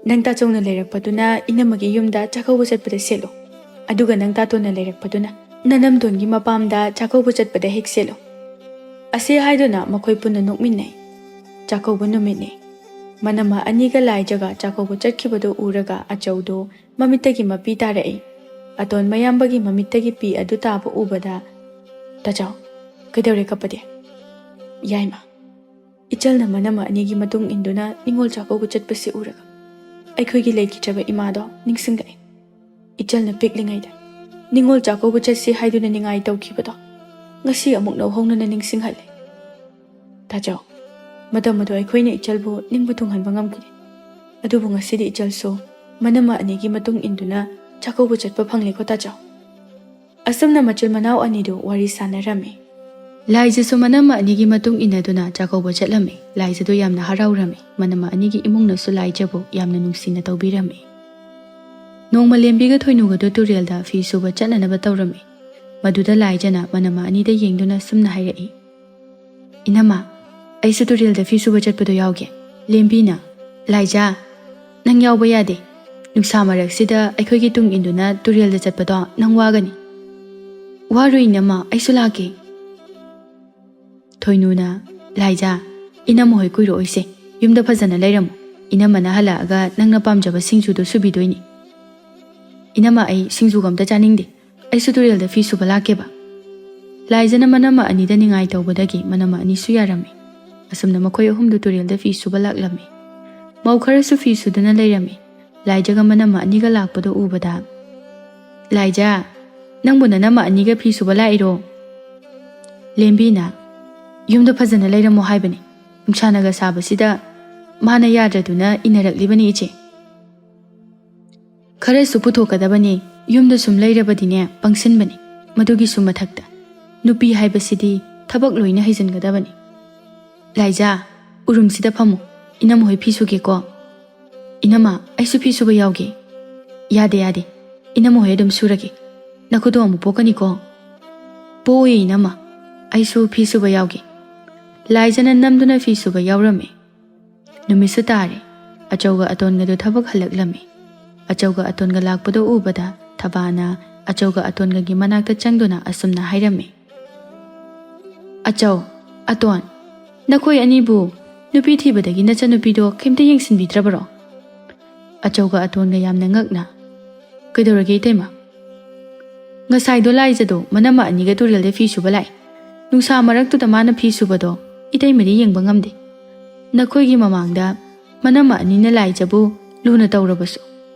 "ꯅꯪ ꯇꯥꯆꯧꯅ ꯂꯩꯔꯛꯄꯗꯨꯅ ꯏꯅꯝꯃꯒꯤ ꯌꯨꯝꯗ ꯆꯥꯛꯀꯧꯕ ꯆꯠꯄꯗ ꯁꯦꯠꯂꯨ, ꯑꯗꯨꯒ ꯅꯪ ꯇꯥꯇꯣꯟꯅ ꯂꯩꯔꯛꯄꯗꯨꯅ ꯅꯅꯝꯇꯣꯟꯒꯤ ꯃꯄꯥꯝꯗ ꯆꯥꯛꯀꯧꯕ ꯆꯠꯄꯗ ꯍꯦꯛ ꯁꯦꯠꯂꯨ꯫" ꯑꯁꯤ ꯍꯥꯏꯗꯨꯅ ꯃꯈꯣꯏ ꯄꯨꯟꯅ ꯅꯣꯛꯃꯤꯟꯅꯩ꯫ ꯆꯥꯛꯀꯧꯕ ꯅꯨꯃꯤꯠꯅꯤ꯫ ꯃꯅꯝꯃ ꯑꯅꯤꯒ ꯂꯥꯏꯖꯒ ꯆꯥꯛꯀꯧꯕ ꯆꯠꯈꯤꯕꯗꯨ ꯎꯔꯒ ꯑꯆꯧꯗꯨ ꯃꯃꯤꯠꯇꯒꯤ ꯃꯄꯤ ꯇꯥꯔꯛꯏ꯫ ꯑꯇꯣꯟ ꯃꯌꯥꯝꯕꯒꯤ ꯃꯃꯤꯠꯇꯒꯤ ꯄꯤ ꯑꯗꯨ ꯇꯥꯕ ꯎꯕꯗ, "ꯇꯥꯆꯧ, ꯀꯩꯗꯧꯔꯦ ꯀꯞꯄꯗꯤ?" "ꯌꯥꯏꯃ, ꯏꯆꯜꯅ ꯃꯅꯝꯃ ꯑꯅꯤꯒꯤ ꯃꯇꯨꯡ ꯏꯟꯗꯨꯅ ꯅꯤꯉꯣꯜ ꯆꯥꯛꯀꯧꯕ ꯆꯠꯄꯁꯤ ꯎꯔꯒ ꯑꯩꯈꯣꯏꯒꯤ ꯂꯩꯈꯤꯗ꯭ꯔꯕ ꯏꯃꯥꯗꯣ ꯅꯤꯡꯁꯤꯡꯂꯛꯏ꯫ ꯏꯆꯜꯅ ꯄꯤꯛꯂꯤꯉꯩꯗ ꯅꯤꯉꯣꯜ ꯆꯥꯛꯀꯧꯕ ꯆꯠꯁꯤ ꯍꯥꯏꯗꯨꯅ ꯅꯤꯡꯉꯥꯏ ꯇꯧꯈꯤꯕꯗꯣ ꯉꯁꯤ ꯑꯃꯨꯛ ꯅꯧꯍꯧꯅꯅ ꯅꯤꯡꯁꯤꯡꯍꯜꯂꯤ꯫ ꯇꯥꯆꯧ, ꯃꯇꯝ ꯑꯗꯨ ꯑꯩꯈꯣꯏꯅ ꯏꯆꯜꯕꯨ ꯅꯤꯡꯕ ꯊꯨꯡꯍꯟꯕ ꯉꯝꯈꯤꯗꯦ꯫ ꯑꯗꯨꯕꯨ ꯉꯁꯤꯗꯤ ꯏꯆꯜꯁꯨ ꯃꯅꯝꯃ ꯑꯅꯤꯒꯤ ꯃꯇꯨꯡ ꯏꯟꯗꯨꯅ ꯆꯥꯛꯀꯧꯕ ꯆꯠꯄ ꯐꯪꯂꯦꯀꯣ ꯇꯥꯆꯧ?" ꯑꯁꯨꯝꯅ ꯃꯆꯤꯜ ꯃꯅꯥꯎ ꯑꯅꯤꯗꯨ ꯋꯥꯔꯤ ꯁꯥꯟꯅꯔꯝꯃꯤ꯫ ꯂꯥꯏꯖꯁꯨ ꯃꯅꯝꯃ ꯑꯅꯤꯒꯤ ꯃꯇꯨꯡ ꯏꯟꯅꯗꯨꯅ ꯆꯥꯛꯀꯧꯕ ꯆꯠꯂꯝꯃꯤ꯫ ꯂꯥꯏꯖꯗꯨ ꯌꯥꯝꯅ ꯍꯔꯥꯎꯔꯝꯃꯤ꯫ ꯃꯅꯝꯃ ꯑꯅꯤꯒꯤ ꯏꯃꯨꯡꯅꯁꯨ ꯂꯥꯏꯖꯕꯨ ꯌꯥꯝꯅ ꯅꯨꯡꯁꯤꯅ ꯇꯧꯕꯤꯔꯝꯃꯤ꯫ ꯅꯣꯡꯃ ꯂꯦꯝꯕꯤꯒ ꯊꯣꯏꯅꯨꯒꯗꯨ ꯇꯨꯔꯦꯜꯗ ꯐꯤ ꯁꯨꯕ ꯆꯠꯅꯅꯕ ꯇꯧꯔꯝꯃꯤ꯫ ꯃꯗꯨꯗ ꯂꯥꯏꯖꯅ ꯃꯅꯝꯃ ꯑꯅꯤꯗ ꯌꯦꯡꯗꯨꯅ ꯁꯨꯝꯅ ꯍꯥꯏꯔꯛꯏ, "ꯏꯅꯝꯃ, ꯑꯩꯁꯨ ꯇꯨꯔꯦꯜꯗ ꯐꯤ ꯁꯨꯕ ꯆꯠꯄꯗꯣ ꯌꯥꯎꯒꯦ꯫" ꯂꯦꯝꯕꯤꯅ, "ꯂꯥꯏꯖꯥ, ꯅꯪ ꯌꯥꯎꯕ ꯌꯥꯗꯦ꯫ ꯅꯨꯡꯁꯥ ꯃꯔꯛꯁꯤꯗ ꯑꯩꯈꯣꯏꯒꯤ ꯇꯨꯡ ꯏꯟꯗꯨꯅ ꯇꯨꯔꯦꯜꯗ ꯆꯠꯄꯗꯣ ꯅꯪ ꯋꯥꯒꯅꯤ꯫" "ꯋꯥꯔꯣꯏ ꯏꯅꯝꯃ, ꯑꯩꯁꯨ ꯂꯥꯛꯀꯦ꯫" ꯊꯣꯏꯅꯨꯅ, "ꯂꯥꯏꯖꯥ, ꯏꯅꯝꯃ ꯍꯣꯏ ꯀꯨꯏꯔꯛꯑꯣꯏꯁꯦ꯫ ꯌꯨꯝꯗ ꯐꯖꯅ ꯂꯩꯔꯝꯃꯣ꯫ ꯏꯅꯝꯃꯅ ꯍꯜꯂꯛꯑꯒ ꯅꯪꯅ ꯄꯥꯝꯖꯕ ꯁꯤꯡꯖꯨꯗꯣ ꯁꯨꯕꯤꯗꯣꯏꯅꯤ꯫" "ꯏꯅꯝꯃ, ꯑꯩ ꯁꯤꯡꯖꯨꯒ ꯑꯝꯇ ꯆꯥꯅꯤꯡꯗꯦ꯫ ꯑꯩꯁꯨ ꯇꯨꯔꯦꯜꯗ ꯐꯤ ꯁꯨꯕ ꯂꯥꯛꯀꯦꯕ꯫" ꯂꯥꯏꯖꯅ ꯃꯅꯝꯃ ꯑꯅꯤꯗ ꯅꯤꯡꯉꯥꯏ ꯇꯧꯕꯗꯒꯤ ꯃꯅꯝꯃ ꯑꯅꯤꯁꯨ ꯌꯥꯔꯝꯃꯤ꯫ ꯑꯁꯨꯝꯅ ꯃꯈꯣꯏ ꯑꯍꯨꯝꯗꯨ ꯇꯨꯔꯦꯜꯗ ꯐꯤ ꯁꯨꯕ ꯂꯥꯛꯂꯝꯃꯤ꯫ ꯃꯧ ꯈꯔꯁꯨ ꯐꯤ ꯁꯨꯗꯨꯅ ꯂꯩꯔꯝꯃꯤ꯫ ꯂꯥꯏꯖꯒ ꯃꯅꯝꯃ ꯑꯅꯤꯒ ꯂꯥꯛꯄꯗꯣ ꯎꯕꯗ, "ꯂꯥꯏꯖ, ꯅꯪꯕꯨ ꯅꯅꯝꯃ ꯑꯅꯤꯒ ꯐꯤ ꯁꯨꯕ ꯂꯥꯛꯏꯔꯣ?" ꯂꯦꯝꯕꯤꯅ, "ꯌꯨꯝꯗ ꯐꯖꯅ ꯂꯩꯔꯝꯃꯣ ꯍꯥꯏꯕꯅꯤ꯫ ꯅꯨꯡꯁꯥꯅꯒ ꯁꯥꯕꯁꯤꯗ ꯃꯥꯅ ꯌꯥꯗ꯭ꯔꯗꯨꯅ ꯏꯟꯅꯔꯛꯂꯤꯕꯅꯤ ꯏꯆꯦ꯫" "ꯈꯔꯁꯨ ꯄꯨꯊꯣꯛꯀꯗꯕꯅꯤ꯫ ꯌꯨꯝꯗ ꯁꯨꯝ ꯂꯩꯔꯕꯗꯤꯅꯦ ꯄꯪꯁꯤꯟꯕꯅꯤ꯫ ꯃꯗꯨꯒꯤꯁꯨ ꯃꯊꯛꯇ ꯅꯨꯄꯤ ꯍꯥꯏꯕꯁꯤꯗꯤ ꯊꯕꯛ ꯂꯣꯏꯅ ꯍꯩꯖꯤꯟꯒꯗꯕꯅꯤ꯫ ꯂꯥꯏꯖꯥ, ꯎꯔꯨꯝꯁꯤꯗ ꯐꯝꯃꯨ꯫ ꯏꯅꯝꯃ ꯍꯣꯏ ꯐꯤ ꯁꯨꯒꯦꯀꯣ꯫" "ꯏꯅꯝꯃ, ꯑꯩꯁꯨ ꯐꯤ ꯁꯨꯕ ꯌꯥꯎꯒꯦ꯫" "ꯌꯥꯗꯦ, ꯌꯥꯗꯦ꯫ ꯏꯅꯝꯃ ꯍꯣꯏ ꯑꯗꯨꯝ ꯁꯨꯔꯒꯦ꯫ ꯅꯈꯨꯠꯇꯣ ꯑꯃꯨꯛ ꯄꯣꯛꯀꯅꯤꯀꯣ꯫" "ꯄꯣꯛꯑꯣꯏ ꯏꯅꯝꯃ, ꯑꯩꯁꯨ ꯐꯤ ꯁꯨꯕ ꯌꯥꯎꯒꯦ꯫" ꯂꯥꯏꯖꯅ ꯅꯝꯗꯨꯅ ꯐꯤ ꯁꯨꯕ ꯌꯥꯎꯔꯝꯃꯤ꯫ ꯅꯨꯃꯤꯠꯁꯨ ꯇꯥꯔꯦ꯫ ꯑꯆꯧꯒ ꯑꯇꯣꯟꯒꯗꯨ ꯊꯕꯛ ꯍꯜꯂꯛꯂꯝꯃꯤ꯫ ꯑꯆꯧꯒ ꯑꯇꯣꯟꯒ ꯂꯥꯛꯄꯗꯨ ꯎꯕꯗ ꯊꯕꯥꯅ ꯑꯆꯧꯒ ꯑꯇꯣꯟꯒꯒꯤ ꯃꯅꯥꯛꯇ ꯆꯪꯗꯨꯅ ꯑꯁꯨꯝꯅ ꯍꯥꯏꯔꯝꯃꯤ, "ꯑꯆꯧ, ꯑꯇꯣꯟ, ꯅꯈꯣꯏ ꯑꯅꯤꯕꯨ ꯅꯨꯄꯤ ꯊꯤꯕꯗꯒꯤ ꯅꯆꯟꯅꯨꯄꯤꯗꯣ ꯀꯩꯝꯇ ꯌꯦꯡꯁꯤꯟꯕꯤꯗ꯭ꯔꯕꯔꯣ?" ꯑꯆꯧꯒ ꯑꯇꯣꯟꯒ ꯌꯥꯝꯅ ꯉꯛꯅ "ꯀꯩꯗꯧꯔꯒꯦ, ꯏꯇꯩꯃ?" "ꯉꯁꯥꯏꯗꯣ ꯂꯥꯏꯖꯗꯣ ꯃꯅꯝꯃ ꯑꯅꯤꯒ ꯇꯨꯔꯦꯜꯗ ꯐꯤ ꯁꯨꯕ ꯂꯥꯛꯏ꯫ ꯅꯨꯡꯁꯥ ꯃꯔꯛꯇꯨꯗ ꯃꯥꯅ ꯐꯤ ꯁꯨꯕꯗꯣ ꯏꯇꯩꯃꯗꯤ ꯌꯦꯡꯕ ꯉꯝꯗꯦ꯫ ꯅꯈꯣꯏꯒꯤ ꯃꯃꯥꯡꯗ ꯃꯅꯝꯃ ꯑꯅꯤꯅ ꯂꯥꯏꯖꯕꯨ ꯂꯨꯅ ꯇꯧꯔꯕꯁꯨ,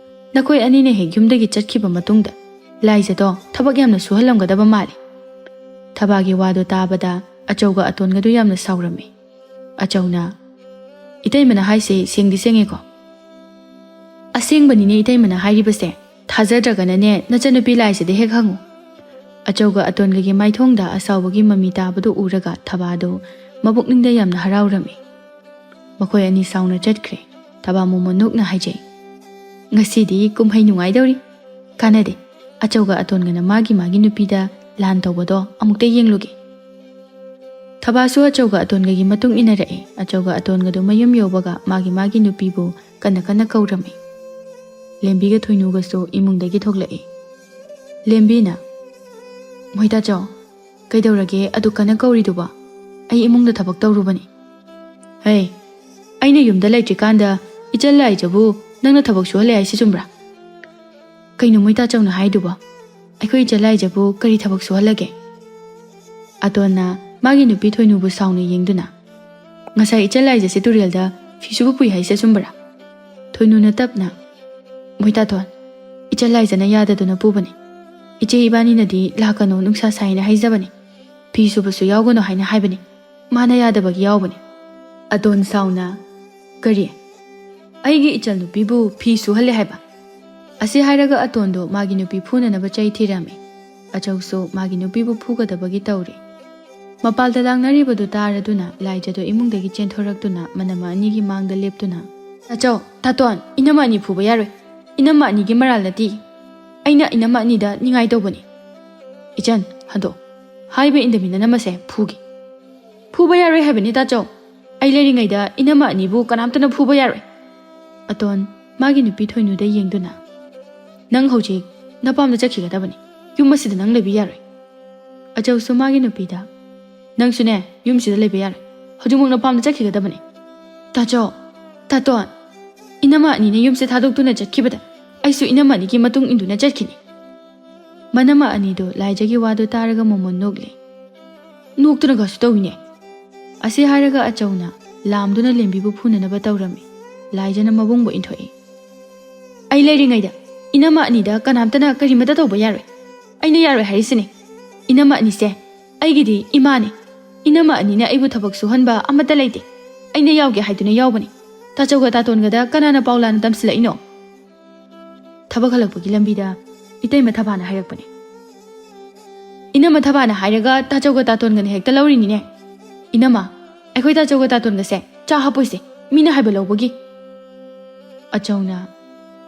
ꯅꯈꯣꯏ ꯑꯅꯤꯅ ꯍꯦꯛ ꯌꯨꯝꯗꯒꯤ ꯆꯠꯈꯤꯕ ꯃꯇꯨꯡꯗ ꯂꯥꯏꯖꯗꯣ ꯊꯕꯛ ꯌꯥꯝꯅ ꯁꯨꯍꯜꯂꯝꯒꯗꯕ ꯃꯥꯜꯂꯤ꯫" ꯊꯕꯥꯒꯤ ꯋꯥꯗꯣ ꯇꯥꯕꯗ ꯑꯆꯧꯒ ꯑꯇꯣꯟꯒꯗꯨ ꯌꯥꯝꯅ ꯁꯥꯎꯔꯝꯃꯤ꯫ ꯑꯆꯧꯅ, "ꯏꯇꯩꯃꯅ ꯍꯥꯏꯁꯦ ꯁꯦꯡꯗꯤ ꯁꯦꯡꯉꯦꯀꯣ?" "ꯑꯁꯦꯡꯕꯅꯤꯅꯦ ꯏꯇꯩꯃꯅ ꯍꯥꯏꯔꯤꯕꯁꯦ꯫ ꯊꯥꯖꯗ꯭ꯔꯒꯅꯅꯦ, ꯅꯆꯟꯅꯨꯄꯤ ꯂꯥꯏꯖꯗ ꯍꯦꯛ ꯍꯪꯉꯨ꯫" ꯑꯆꯧꯒ ꯑꯇꯣꯟꯒꯒꯤ ꯃꯥꯏꯊꯣꯡꯗ ꯑꯁꯥꯎꯕꯒꯤ ꯃꯃꯤ ꯇꯥꯕꯗꯨ ꯎꯔꯒ ꯊꯕꯥꯗꯨ ꯃꯕꯨꯛꯅꯤꯡꯗ ꯌꯥꯝꯅ ꯍꯔꯥꯎꯔꯝꯃꯤ꯫ ꯃꯈꯣꯏ ꯑꯅꯤ ꯁꯥꯎꯅ ꯆꯠꯈ꯭ꯔꯦ꯫ ꯊꯕꯥ ꯃꯣꯃꯣꯟ ꯅꯣꯛꯅ ꯍꯥꯏꯖꯩ, "ꯉꯁꯤꯗꯤ ꯀꯨꯝꯍꯩ ꯅꯨꯡꯉꯥꯏꯗꯧꯔꯤ꯫ ꯀꯥꯟꯅꯗꯦ, ꯑꯆꯧꯒ ꯑꯇꯣꯟꯒꯅ ꯃꯥꯒꯤ ꯃꯥꯒꯤ ꯅꯨꯄꯤꯗ ꯂꯥꯟ ꯇꯧꯕꯗꯣ ꯑꯃꯨꯛꯇ ꯌꯦꯡꯂꯨꯒꯦ꯫" ꯊꯕꯥꯁꯨ ꯑꯆꯧꯒ ꯑꯇꯣꯟꯒꯒꯤ ꯃꯇꯨꯡ ꯏꯟꯅꯔꯛꯑꯦ꯫ ꯑꯆꯧꯒ ꯑꯇꯣꯟꯒꯗꯨ ꯃꯌꯨꯝ ꯌꯧꯕꯒ ꯃꯥꯒꯤ ꯃꯥꯒꯤ ꯅꯨꯄꯤꯕꯨ ꯀꯟꯅ ꯀꯟꯅ ꯀꯧꯔꯝꯃꯤ꯫ ꯂꯦꯝꯕꯤꯒ ꯊꯣꯏꯅꯨꯒꯁꯨ ꯏꯃꯨꯡꯗꯒꯤ ꯊꯣꯛꯂꯛꯏ꯫ ꯂꯦꯝꯕꯤꯅ, "ꯃꯣꯏꯇꯥꯆꯧ, ꯀꯩꯗꯧꯔꯒꯦ ꯑꯗꯨ ꯀꯟꯅ ꯀꯧꯔꯤꯗꯨꯕꯣ? ꯑꯩ ꯏꯃꯨꯡꯗ ꯊꯕꯛ ꯇꯧꯔꯨꯕꯅꯤ꯫" "ꯍꯦ, ꯑꯩꯅ ꯌꯨꯝꯗ ꯂꯩꯇ꯭ꯔꯤꯀꯥꯟꯗ ꯏꯆꯜ ꯂꯥꯏꯖꯕꯨ ꯅꯪꯅ ꯊꯕꯛ ꯁꯨꯍꯜꯂꯦ ꯍꯥꯏꯁꯤ ꯆꯨꯝꯕ꯭ꯔꯥ?" "ꯀꯩꯅꯣ ꯃꯣꯏꯇꯥꯆꯧꯅ ꯍꯥꯏꯗꯨꯕꯣ? ꯑꯩꯈꯣꯏ ꯏꯆꯜ ꯂꯥꯏꯖꯕꯨ ꯀꯔꯤ ꯊꯕꯛ ꯁꯨꯍꯜꯂꯒꯦ?" ꯑꯇꯣꯟꯅ ꯃꯥꯒꯤ ꯅꯨꯄꯤ ꯊꯣꯏꯅꯨꯕꯨ ꯁꯥꯎꯅ ꯌꯦꯡꯗꯨꯅ, "ꯉꯁꯥꯏ ꯏꯆꯜ ꯂꯥꯏꯖꯁꯦ ꯇꯨꯔꯦꯜꯗ ꯐꯤ ꯁꯨꯕ ꯄꯨꯏ ꯍꯥꯏꯁꯦ ꯑꯆꯨꯝꯕꯔꯥ?" ꯊꯣꯏꯅꯨꯅ ꯇꯞꯅ, "ꯃꯣꯏꯇꯥꯇꯣꯟ, ꯏꯆꯜ ꯂꯥꯏꯖꯅ ꯌꯥꯗꯗꯨꯅ ꯄꯨꯕꯅꯤ꯫ ꯏꯆꯦ ꯏꯕꯥꯅꯤꯅꯗꯤ ꯂꯥꯛꯀꯅꯨ, ꯅꯨꯡꯁꯥ ꯁꯥꯏꯅ ꯍꯥꯏꯖꯕꯅꯤ꯫ ꯐꯤ ꯁꯨꯕꯁꯨ ꯌꯥꯎꯒꯅꯨ ꯍꯥꯏꯅ ꯍꯥꯏꯕꯅꯤ꯫ ꯃꯥꯅ ꯌꯥꯗꯕꯒꯤ ꯌꯥꯎꯕꯅꯤ꯫" ꯑꯇꯣꯟ ꯁꯥꯎꯅ, "ꯀꯔꯤ? ꯑꯩꯒꯤ ꯏꯆꯜ ꯅꯨꯄꯤꯕꯨ ꯐꯤ ꯁꯨꯍꯜꯂꯦ ꯍꯥꯏꯕ?" ꯑꯁꯤ ꯍꯥꯏꯔꯒ ꯑꯇꯣꯟꯗꯣ ꯃꯥꯒꯤ ꯅꯨꯄꯤ ꯐꯨꯅꯅꯕ ꯆꯩ ꯊꯤꯔꯝꯃꯤ꯫ ꯑꯆꯧꯁꯨ ꯃꯥꯒꯤ ꯅꯨꯄꯤꯕꯨ ꯐꯨꯒꯗꯕꯒꯤ ꯇꯧꯔꯤ꯫ ꯃꯄꯥꯜꯗ ꯂꯥꯡꯅꯔꯤꯕꯗꯨ ꯇꯥꯔꯗꯨꯅ ꯂꯥꯏꯖꯗꯣ ꯏꯃꯨꯡꯗꯒꯤ ꯆꯦꯟꯊꯣꯔꯛꯇꯨꯅ ꯃꯅꯝꯃ ꯑꯅꯤꯒꯤ ꯃꯥꯡꯗ ꯂꯦꯞꯇꯨꯅ, "ꯇꯥꯆꯧ, ꯇꯥꯇꯣꯟ, ꯏꯅꯝꯃ ꯑꯅꯤ ꯐꯨꯕ ꯌꯥꯔꯣꯏ꯫ ꯏꯅꯝꯃ ꯑꯅꯤꯒꯤ ꯃꯔꯥꯜ ꯅꯠꯇꯦ꯫ ꯑꯩꯅ ꯏꯅꯝꯃ ꯑꯅꯤꯗ ꯅꯤꯡꯉꯥꯏ ꯇꯧꯕꯅꯤ꯫" "ꯏꯆꯟ, ꯍꯟꯗꯣꯛ꯫ ꯍꯥꯏꯕ ꯏꯟꯗꯃꯤ ꯅꯅꯝꯃꯁꯦ ꯐꯨꯒꯦ꯫" "ꯐꯨꯕ ꯌꯥꯔꯣꯏ ꯍꯥꯏꯕꯅꯤ ꯇꯥꯆꯧ꯫ ꯑꯩ ꯂꯩꯔꯤꯉꯩꯗ ꯏꯅꯝꯃ ꯑꯅꯤꯕꯨ ꯀꯅꯥꯝꯇꯅ ꯐꯨꯕ ꯌꯥꯔꯣꯏ꯫" ꯑꯇꯣꯟ ꯃꯥꯒꯤ ꯅꯨꯄꯤ ꯊꯣꯏꯅꯨꯗ ꯌꯦꯡꯗꯨꯅ, "ꯅꯪ ꯍꯧꯖꯤꯛ ꯅꯄꯥꯝꯗ ꯆꯠꯈꯤꯒꯗꯕꯅꯤ꯫ ꯌꯨꯝ ꯑꯁꯤꯗ ꯅꯪ ꯂꯩꯕ ꯌꯥꯔꯣꯏ꯫" ꯑꯆꯧꯁꯨ ꯃꯥꯒꯤ ꯅꯨꯄꯤꯗ, "ꯅꯪꯁꯨꯅꯦ, ꯌꯨꯝꯁꯤꯗ ꯂꯩꯕ ꯌꯥꯔꯣꯏ꯫ ꯍꯧꯖꯤꯛꯃꯛ ꯅꯄꯥꯝꯗ ꯆꯠꯈꯤꯒꯗꯕꯅꯤ꯫" "ꯇꯥꯆꯧ, ꯇꯥꯇꯣꯟ, ꯏꯅꯝꯃ ꯑꯅꯤꯅ ꯌꯨꯝꯁꯦ ꯊꯥꯗꯣꯛꯇꯨꯅ ꯆꯠꯈꯤꯕꯗ ꯑꯩꯁꯨ ꯏꯅꯝꯃ ꯑꯅꯤꯒꯤ ꯃꯇꯨꯡ ꯏꯟꯗꯨꯅ ꯆꯠꯈꯤꯅꯤ꯫ ꯃꯅꯝꯃ ꯑꯅꯤꯗꯨ ꯂꯥꯏꯖꯒꯤ ꯋꯥꯗꯨ ꯇꯥꯔꯒ ꯃꯣꯃꯣꯟ ꯅꯣꯛꯂꯦ꯫ ꯅꯣꯛꯇꯨꯅꯒꯁꯨ ꯇꯧꯏꯅꯦ꯫ ꯑꯁꯤ ꯍꯥꯏꯔꯒ ꯑꯆꯧꯅ ꯂꯥꯝꯗꯨꯅ ꯂꯦꯝꯕꯤꯕꯨ ꯐꯨꯅꯅꯕ ꯇꯧꯔꯝꯃꯤ꯫ ꯂꯥꯏꯖꯅ ꯃꯕꯨꯡꯕꯨ ꯏꯟꯊꯣꯛꯏ꯫ ꯑꯩ ꯂꯩꯔꯤꯉꯩꯗ ꯏꯅꯝꯃ ꯑꯅꯤꯗ ꯀꯅꯥꯝꯇꯅ ꯀꯔꯤꯃꯇ ꯇꯧꯕ ꯌꯥꯔꯣꯏ꯫ ꯑꯩꯅ ꯌꯥꯔꯣꯏ ꯍꯥꯏꯔꯤꯁꯤꯅꯤ꯫ ꯏꯅꯝꯃ ꯑꯅꯤꯁꯦ ꯑꯩꯒꯤꯗꯤ ꯏꯃꯥꯅꯤ꯫ ꯏꯅꯝꯃ ꯑꯅꯤꯅ ꯑꯩꯕꯨ ꯊꯕꯛ ꯁꯨꯍꯟꯕ ꯑꯃꯠꯇ ꯂꯩꯇꯦ꯫ ꯑꯩꯅ ꯌꯥꯎꯒꯦ ꯍꯥꯏꯗꯨꯅ ꯌꯥꯎꯕꯅꯤ꯫ ꯇꯥꯆꯧꯒ ꯇꯥꯇꯣꯟꯒꯗ ꯀꯅꯥꯅ ꯄꯥꯎ ꯂꯥꯟꯅ ꯇꯝꯁꯤꯜꯂꯛꯏꯅꯣ? ꯊꯕꯛ ꯍꯜꯂꯛꯄꯒꯤ ꯂꯝꯕꯤꯗ ꯏꯇꯩꯃ ꯊꯕꯥꯅ ꯍꯥꯏꯔꯛꯄꯅꯦ꯫ ꯏꯅꯝꯃ ꯊꯕꯥꯅ ꯍꯥꯏꯔꯒ ꯇꯥꯆꯧꯒ ꯇꯥꯇꯣꯟꯒꯅ ꯍꯦꯛꯇ ꯂꯧꯔꯤꯅꯤꯅꯦ꯫ ꯏꯅꯝꯃ, ꯑꯩꯈꯣꯏ ꯇꯥꯆꯧꯒ ꯇꯥꯇꯣꯟꯒꯁꯦ ꯆꯥ ꯍꯥꯞꯄꯣꯏꯁꯦ, ꯃꯤꯅ ꯍꯥꯏꯕ ꯂꯧꯕꯒꯤ꯫ ꯑꯆꯧꯅ,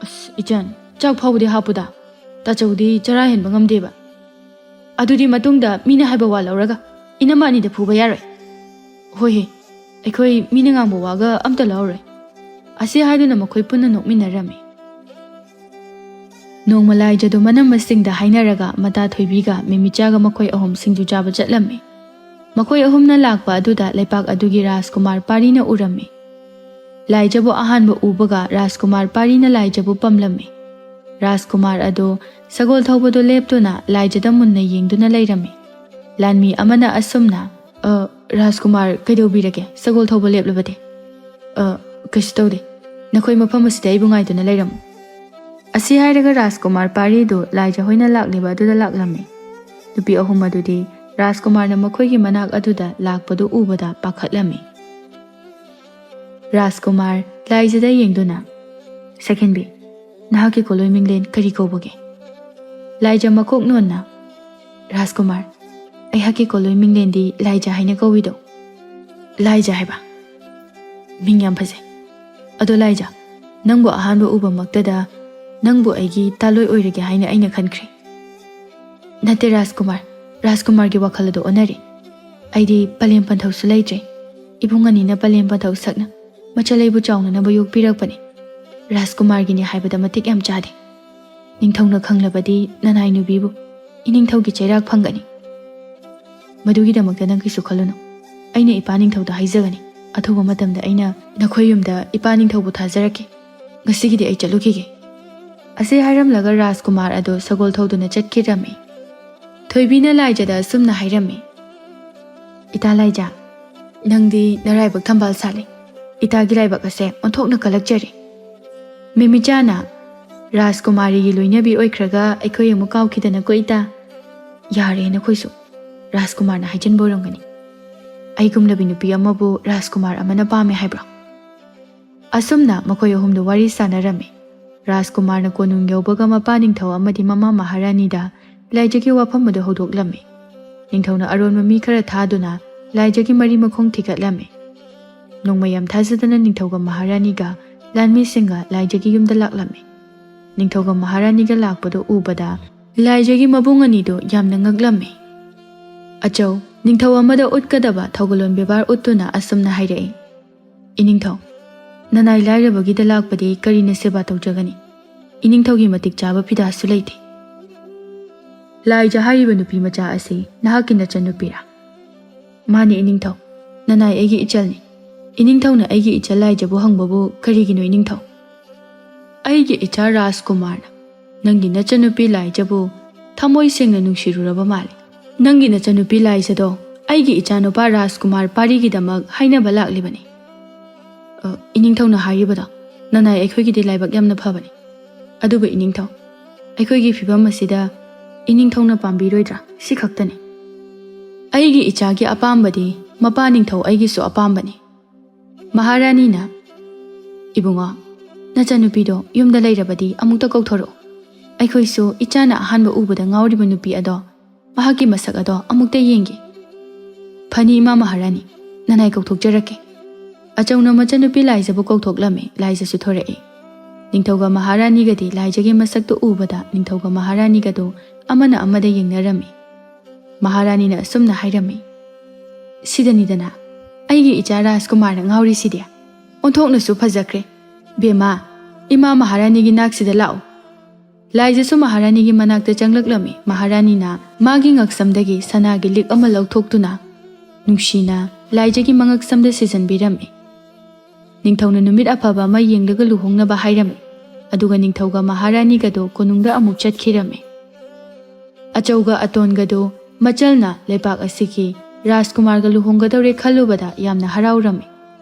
"ꯑꯁ, ꯏꯆꯟ, ꯆꯥꯛ ꯐꯥꯎꯕꯗꯤ ꯍꯥꯞꯄꯨꯗ꯫ ꯇꯥꯆꯧꯗꯤ ꯆꯔꯥ ꯍꯦꯟꯕ ꯉꯝꯗꯦꯕ꯫ ꯑꯗꯨꯗꯤ ꯃꯇꯨꯡꯗ ꯃꯤꯅ ꯍꯥꯏꯕ ꯋꯥ ꯂꯧꯔꯒ ꯏꯅꯝꯃ ꯑꯅꯤꯗ ꯐꯨꯕ ꯌꯥꯔꯣꯏ꯫ ꯍꯣꯏꯍꯦ, ꯑꯩꯈꯣꯏ ꯃꯤꯅ ꯉꯥꯡꯕ ꯋꯥꯒ ꯑꯝꯇ ꯂꯧꯔꯣꯏ"꯫ ꯑꯁꯤ ꯍꯥꯏꯗꯨꯅ ꯃꯈꯣꯏ ꯄꯨꯟꯅ ꯅꯣꯛꯃꯤꯟꯅꯔꯝꯃꯤ꯫ ꯅꯣꯡꯃ ꯂꯥꯏꯖꯗꯨ ꯃꯅꯝꯃꯁꯤꯡꯗ ꯍꯥꯏꯅꯔꯒ ꯃꯇꯥ ꯊꯣꯏꯕꯤꯒ ꯃꯦꯃꯤꯆꯥꯒ ꯃꯈꯣꯏ ꯑꯍꯨꯝ ꯁꯤꯡꯖꯨ ꯆꯥꯕ ꯆꯠꯂꯝꯃꯤ꯫ ꯃꯈꯣꯏ ꯑꯍꯨꯝꯅ ꯂꯥꯛꯄ ꯑꯗꯨꯗ ꯂꯩꯄꯥꯛ ꯑꯗꯨꯒꯤ ꯔꯥꯖꯀꯨꯃꯥꯔ ꯄꯥꯔꯤꯅ ꯎꯔꯝꯃꯤ꯫ ꯂꯥꯏꯖꯕꯨ ꯑꯍꯥꯟꯕ ꯎꯕꯒ ꯔꯥꯖꯀꯨꯃꯥꯔ ꯄꯥꯔꯤꯅ ꯂꯥꯏꯖꯕꯨ ꯄꯝꯂꯝꯃꯤ꯫ ꯔꯥꯖꯀꯨꯃꯥꯔ ꯑꯗꯨ ꯁꯒꯣꯜ ꯊꯧꯕꯗꯨ ꯂꯦꯞꯇꯨꯅ ꯂꯥꯏꯖꯗ ꯃꯨꯟꯅ ꯌꯦꯡꯗꯨꯅ ꯂꯩꯔꯝꯃꯤ꯫ ꯂꯥꯟꯃꯤ ꯑꯃꯅ ꯑꯁꯨꯝꯅ, "ꯑ, ꯔꯥꯖꯀꯨꯃꯥꯔ, ꯀꯩꯗꯧꯕꯤꯔꯒꯦ? ꯁꯒꯣꯜ ꯊꯧꯕ ꯂꯦꯞꯂꯕꯗꯤ?" "ꯑ, ꯀꯩꯁꯨ ꯇꯧꯗꯦ꯫ ꯅꯈꯣꯏ ꯃꯐꯝ ꯑꯁꯤꯗ ꯑꯩꯕꯨ ꯉꯥꯏꯗꯨꯅ ꯂꯩꯔꯝꯃꯨ"꯫ ꯑꯁꯤ ꯍꯥꯏꯔꯒ ꯔꯥꯖꯀꯨꯃꯥꯔ ꯄꯥꯔꯤꯗꯨ ꯂꯥꯏꯖ ꯍꯣꯏꯅ ꯂꯥꯛꯂꯤꯕ ꯑꯗꯨꯗ ꯂꯥꯛꯂꯝꯃꯤ꯫ ꯅꯨꯄꯤ ꯑꯍꯨꯝ ꯑꯗꯨꯗꯤ ꯔꯥꯖꯀꯨꯃꯥꯔꯅ ꯃꯈꯣꯏꯒꯤ ꯃꯅꯥꯛ ꯑꯗꯨꯗ ꯂꯥꯛꯄꯗꯨ ꯎꯕꯗ ꯄꯥꯈꯠꯂꯝꯃꯤ꯫ ꯔꯥꯖꯀꯨꯃꯥꯔ ꯂꯥꯏꯖꯗ ꯌꯦꯡꯗꯨꯅ, "ꯁꯛꯍꯦꯟꯕꯤ, ꯅꯍꯥꯛꯀꯤ ꯀꯣꯂꯣꯏ ꯃꯤꯡꯂꯦꯟ ꯀꯔꯤ ꯀꯧꯕꯒꯦ?" ꯂꯥꯏꯖ ꯃꯀꯣꯛ ꯅꯣꯟꯅ, "ꯔꯥꯖꯀꯨꯃꯥꯔ, ꯑꯩꯍꯥꯛꯀꯤ ꯀꯣꯂꯣꯏ ꯃꯤꯡꯂꯦꯟꯗꯤ ꯂꯥꯏꯖ ꯍꯥꯏꯅ ꯀꯧꯏꯗꯣ"꯫ "ꯂꯥꯏꯖ ꯍꯥꯏꯕ? ꯃꯤꯡ ꯌꯥꯝ ꯐꯖꯩ꯫ ꯑꯗꯣ ꯂꯥꯏꯖ, ꯅꯪꯕꯨ ꯑꯍꯥꯟꯕ ꯎꯕꯃꯛꯇꯗ ꯅꯪꯕꯨ ꯑꯩꯒꯤ ꯇꯥꯂꯣꯏ ꯑꯣꯏꯔꯒꯦ ꯍꯥꯏꯅ ꯑꯩꯅ ꯈꯟꯈ꯭ꯔꯦ"꯫ "ꯅꯠꯇꯦ ꯔꯥꯖꯀꯨꯃꯥꯔ, ꯔꯥꯖꯀꯨꯃꯥꯔꯒꯤ ꯋꯥꯈꯜ ꯑꯗꯨ ꯑꯣꯟꯅꯔꯦ꯫ ꯑꯩꯗꯤ ꯄꯂꯦꯝ ꯄꯟꯊꯧꯁꯨ ꯂꯩꯇ꯭ꯔꯦ꯫ ꯏꯕꯨꯡ ꯑꯅꯤꯅ ꯄꯂꯦꯝ ꯄꯟꯊꯧ ꯁꯛꯅ ꯃꯆꯜ ꯑꯩꯕꯨ ꯆꯥꯎꯅꯅꯕ ꯌꯣꯛꯄꯤꯔꯛꯄꯅꯤ꯫ ꯔꯥꯖꯀꯨꯃꯥꯔꯒꯤꯅꯤ ꯍꯥꯏꯕꯗ ꯃꯇꯤꯛ ꯌꯥꯝ ꯆꯥꯗꯦ꯫ ꯅꯤꯡꯊꯧꯅ ꯈꯪꯂꯕꯗꯤ ꯅꯅꯥꯏ ꯅꯨꯄꯤꯕꯨ ꯏꯅꯤꯡꯊꯧꯒꯤ ꯆꯩꯔꯥꯛ ꯐꯪꯒꯅꯤ"꯫ "ꯃꯗꯨꯒꯤꯗꯃꯛꯇ ꯅꯪ ꯀꯩꯁꯨ ꯈꯜꯂꯨꯅꯨ꯫ ꯑꯩꯅ ꯏꯄꯥ ꯅꯤꯡꯊꯧꯗ ꯍꯥꯏꯖꯒꯅꯤ꯫ ꯑꯊꯨꯕ ꯃꯇꯝꯗ ꯑꯩꯅ ꯅꯈꯣꯏ ꯌꯨꯝꯗ ꯏꯄꯥ ꯅꯤꯡꯊꯧꯕꯨ ꯊꯥꯖꯔꯛꯀꯦ꯫ ꯉꯁꯤꯒꯤꯗꯤ ꯑꯩ ꯆꯠꯂꯨꯈꯤꯒꯦ"꯫ ꯑꯁꯤ ꯍꯥꯏꯔꯝꯂꯒ ꯔꯥꯖꯀꯨꯃꯥꯔ ꯑꯗꯨ ꯁꯒꯣꯜ ꯊꯧꯗꯨꯅ ꯆꯠꯈꯤꯔꯝꯃꯤ꯫ ꯊꯣꯏꯕꯤꯅ ꯂꯥꯏꯖꯗ ꯑꯁꯨꯝꯅ ꯍꯥꯏꯔꯝꯃꯤ, "ꯏꯇꯥ ꯂꯥꯏꯖ, ꯅꯪꯗꯤ ꯅꯔꯥꯏꯕꯛ ꯊꯝꯕꯥꯜ ꯁꯥꯠꯂꯤ꯫ ꯏꯇꯥꯒꯤ ꯂꯥꯏꯕꯛ ꯑꯁꯦ ꯑꯣꯟꯊꯣꯛꯅ ꯀꯜꯂꯛꯆꯔꯤ꯫ ꯃꯤꯃꯤꯆꯥꯅ ꯔꯥꯖꯀꯨꯃꯥꯔꯤꯒꯤ ꯂꯣꯏꯅꯕꯤ ꯑꯣꯏꯈ꯭ꯔꯒ ꯑꯩꯈꯣꯏ ꯑꯃꯨꯛ ꯀꯥꯎꯈꯤꯗꯅꯀꯣ ꯏꯇꯥ꯫ ꯌꯥꯔꯦ ꯅꯈꯣꯏꯁꯨ, ꯔꯥꯖꯀꯨꯃꯥꯔꯅ ꯍꯥꯏꯖꯤꯟꯕ ꯑꯣꯏꯔꯝꯒꯅꯤ꯫ ꯑꯩꯒꯨꯝꯂꯕꯤ ꯅꯨꯄꯤ ꯑꯃꯕꯨ ꯔꯥꯖꯀꯨꯃꯥꯔ ꯑꯃꯅ ꯄꯥꯝꯃꯦ ꯍꯥꯏꯕ꯭ꯔꯣ?" ꯑꯁꯨꯝꯅ ꯃꯈꯣꯏ ꯑꯍꯨꯝꯗꯨ ꯋꯥꯔꯤ ꯁꯥꯟꯅꯔꯝꯃꯤ꯫ ꯔꯥꯖꯀꯨꯃꯥꯔꯅ ꯀꯣꯅꯨꯡ ꯌꯧꯕꯒ ꯃꯄꯥ ꯅꯤꯡꯊꯧ ꯑꯃꯗꯤ ꯃꯃꯥ ꯃꯍꯥꯔꯥꯅꯤꯗ ꯂꯥꯏꯖꯒꯤ ꯋꯥꯐꯝ ꯑꯗꯨ ꯍꯧꯗꯣꯛꯂꯝꯃꯤ꯫ ꯅꯤꯡꯊꯧꯅ ꯑꯔꯣꯟꯕ ꯃꯤ ꯈꯔ ꯊꯥꯗꯨꯅ ꯂꯥꯏꯖꯒꯤ ꯃꯔꯤ ꯃꯈꯣꯡ ꯊꯤꯒꯠꯂꯝꯃꯤ꯫ ꯅꯣꯡꯃ ꯌꯥꯝ ꯊꯥꯖꯗꯅ ꯅꯤꯡꯊꯧꯒ ꯃꯍꯥꯔꯥꯅꯤꯒ ꯂꯥꯟꯃꯤꯁꯤꯡꯒ ꯂꯥꯏꯖꯒꯤ ꯌꯨꯝꯗ ꯂꯥꯛꯂꯝꯃꯤ꯫ ꯅꯤꯡꯊꯧꯒ ꯃꯍꯥꯔꯥꯅꯤꯒ ꯂꯥꯛꯄꯗꯨ ꯎꯕꯗ ꯂꯥꯏꯖꯒꯤ ꯃꯕꯨꯡ ꯑꯅꯤꯗꯨ ꯌꯥꯝꯅ ꯉꯛꯂꯝꯃꯤ꯫ ꯑꯆꯧ, ꯅꯤꯡꯊꯧ ꯑꯃꯗ ꯎꯠꯀꯗꯕ ꯊꯧꯒꯜꯂꯣꯟ ꯕꯦꯕꯥꯔ ꯎꯠꯇꯨꯅ ꯑꯁꯨꯝꯅ ꯍꯥꯏꯔꯛꯏ, "ꯏꯅꯤꯡꯊꯧ, ꯅꯅꯥꯏ ꯂꯥꯏꯔꯕꯒꯤꯗ ꯂꯥꯛꯄꯗꯤ ꯀꯔꯤꯅ ꯁꯦꯕꯥ ꯇꯧꯖꯒꯅꯤ? ꯏꯅꯤꯡꯊꯧꯒꯤ ꯃꯇꯤꯛ ꯆꯥꯕ ꯐꯤꯗꯥꯁꯨ ꯂꯩꯇꯦ꯫ ꯂꯥꯏꯖ ꯍꯥꯏꯔꯤꯕ ꯅꯨꯄꯤ ꯃꯆꯥ ꯑꯁꯤ ꯅꯍꯥꯛꯀꯤ ꯅꯆꯟꯅꯨꯄꯤꯔꯥ?" "ꯃꯥꯅꯤ ꯏꯅꯤꯡꯊꯧ, ꯅꯅꯥꯏ ꯑꯩꯒꯤ ꯏꯆꯜꯅꯤ꯫ ꯏꯅꯤꯡꯊꯧꯅ ꯑꯩꯒꯤ ꯏꯆꯜ ꯂꯥꯏꯖꯕꯨ ꯍꯪꯕꯕꯨ ꯀꯔꯤꯒꯤꯅꯣ ꯏꯅꯤꯡꯊꯧ?" "ꯑꯩꯒꯤ ꯏꯆꯥ ꯔꯥꯖꯀꯨꯃꯥꯔꯅ ꯅꯪꯒꯤ ꯅꯆꯟꯅꯨꯄꯤ ꯂꯥꯏꯖꯕꯨ ꯊꯃꯣꯏ ꯁꯦꯡꯅ ꯅꯨꯡꯁꯤꯔꯨꯔꯕ ꯃꯥꯜꯂꯤ꯫ ꯅꯪꯒꯤ ꯅꯆꯟꯅꯨꯄꯤ ꯂꯥꯏꯖꯗꯣ ꯑꯩꯒꯤ ꯏꯆꯥꯅꯨꯄꯥ ꯔꯥꯖꯀꯨꯃꯥꯔ ꯄꯥꯔꯤꯒꯤꯗꯃꯛ ꯍꯥꯏꯅꯕ ꯂꯥꯛꯂꯤꯕꯅꯤ꯫ ꯑ, ꯏꯅꯤꯡꯊꯧꯅ ꯍꯥꯏꯔꯤꯕꯗꯣ ꯅꯅꯥꯏ ꯑꯩꯈꯣꯏꯒꯤꯗꯤ ꯂꯥꯏꯕꯛ ꯌꯥꯝꯅ ꯐꯕꯅꯤ꯫ ꯑꯗꯨꯕꯨ ꯏꯅꯤꯡꯊꯧ, ꯑꯩꯈꯣꯏꯒꯤ ꯐꯤꯕꯝ ꯑꯁꯤꯗ ꯏꯅꯤꯡꯊꯧꯅ ꯄꯥꯝꯕꯤꯔꯣꯏꯗ꯭ꯔꯥ? ꯁꯤ ꯈꯛꯇꯅꯤ꯫ ꯑꯩꯒꯤ ꯏꯆꯥꯒꯤ ꯑꯄꯥꯝꯕꯗꯤ ꯃꯄꯥ ꯅꯤꯡꯊꯧ ꯑꯩꯒꯤꯁꯨ ꯑꯄꯥꯝꯕꯅꯤ꯫" ꯃꯍꯥꯔꯥꯅꯤꯅ, "ꯏꯕꯨꯡꯉꯣ, ꯅꯆꯟꯅꯨꯄꯤꯗꯣ ꯌꯨꯝꯗ ꯂꯩꯔꯕꯗꯤ ꯑꯃꯨꯛꯇ ꯀꯧꯊꯣꯔꯛꯎ꯫ ꯑꯩꯈꯣꯏꯁꯨ ꯏꯆꯥꯅ ꯑꯍꯥꯟꯕ ꯎꯕꯗ ꯉꯥꯎꯔꯤꯕ ꯅꯨꯄꯤ ꯑꯗꯣ, ꯃꯍꯥꯛꯀꯤ ꯃꯁꯛ ꯑꯗꯣ ꯑꯃꯨꯛꯇ ꯌꯦꯡꯒꯦ꯫" "ꯐꯅꯤ ꯏꯃꯥ ꯃꯍꯥꯔꯥꯅꯤ, ꯅꯅꯥꯏ ꯀꯧꯊꯣꯛꯆꯔꯛꯀꯦ꯫" ꯑꯆꯧꯅ ꯃꯆꯟꯅꯨꯄꯤ ꯂꯥꯏꯖꯕꯨ ꯀꯧꯊꯣꯛꯂꯝꯃꯤ, ꯂꯥꯏꯖꯁꯨ ꯊꯣꯔꯛꯏ꯫ ꯅꯤꯡꯊꯧꯒ ꯃꯍꯥꯔꯥꯅꯤꯒꯗꯤ ꯂꯥꯏꯖꯒꯤ ꯃꯁꯛꯇꯨ ꯎꯕꯗ ꯅꯤꯡꯊꯧꯒ ꯃꯍꯥꯔꯥꯅꯤꯒꯗꯨ ꯑꯃꯅ ꯑꯃꯗ ꯌꯦꯡꯅꯔꯝꯃꯤ꯫ ꯃꯍꯥꯔꯥꯅꯤꯅ ꯑꯁꯨꯝꯅ ꯍꯥꯏꯔꯝꯃꯤ, "ꯁꯤꯗꯅꯤꯗꯅ ꯑꯩꯒꯤ ꯏꯆꯥ ꯔꯥꯖꯀꯨꯃꯥꯔꯅ ꯉꯥꯎꯔꯤꯁꯤꯗꯤ꯫ ꯑꯣꯟꯊꯣꯛꯅꯁꯨ ꯐꯖꯈ꯭ꯔꯦ꯫ ꯕꯦꯝꯃ, ꯏꯃꯥ ꯃꯍꯥꯔꯥꯅꯤꯒꯤ ꯅꯥꯛꯁꯤꯗ ꯂꯥꯛꯎ꯫" ꯂꯥꯏꯖꯁꯨ ꯃꯍꯥꯔꯥꯅꯤꯒꯤ ꯃꯅꯥꯛꯇ ꯆꯪꯂꯛꯂꯝꯃꯤ꯫ ꯃꯍꯥꯔꯥꯅꯤꯅ ꯃꯥꯒꯤ ꯉꯛꯁꯝꯗꯒꯤ ꯁꯅꯥꯒꯤ ꯂꯤꯛ ꯑꯃ ꯂꯧꯊꯣꯛꯇꯨꯅ ꯅꯨꯡꯁꯤꯅ ꯂꯥꯏꯖꯒꯤ ꯃꯉꯛꯁꯝꯗ ꯁꯤꯖꯟꯕꯤꯔꯝꯃꯤ꯫ ꯅꯤꯡꯊꯧꯅ ꯅꯨꯃꯤꯠ ꯑꯐꯕ ꯑꯃ ꯌꯦꯡꯂꯒ ꯂꯨꯍꯣꯡꯅꯕ ꯍꯥꯏꯔꯝꯃꯤ꯫ ꯑꯗꯨꯒ ꯅꯤꯡꯊꯧꯒ ꯃꯍꯥꯔꯥꯅꯤꯒꯗꯣ ꯀꯣꯅꯨꯡꯗ ꯑꯃꯨꯛ ꯆꯠꯈꯤꯔꯝꯃꯤ꯫ ꯑꯆꯧꯒ ꯑꯇꯣꯟꯒꯗꯣ ꯃꯆꯜꯅ ꯂꯩꯕꯥꯛ ꯑꯁꯤꯒꯤ ꯔꯥꯖꯀꯨꯃꯥꯔꯒ ꯂꯨꯍꯣꯡꯒꯗꯧꯔꯦ ꯈꯜꯂꯨꯕꯗ ꯌꯥꯝꯅ ꯍꯔꯥꯎꯔꯝꯃꯤ꯫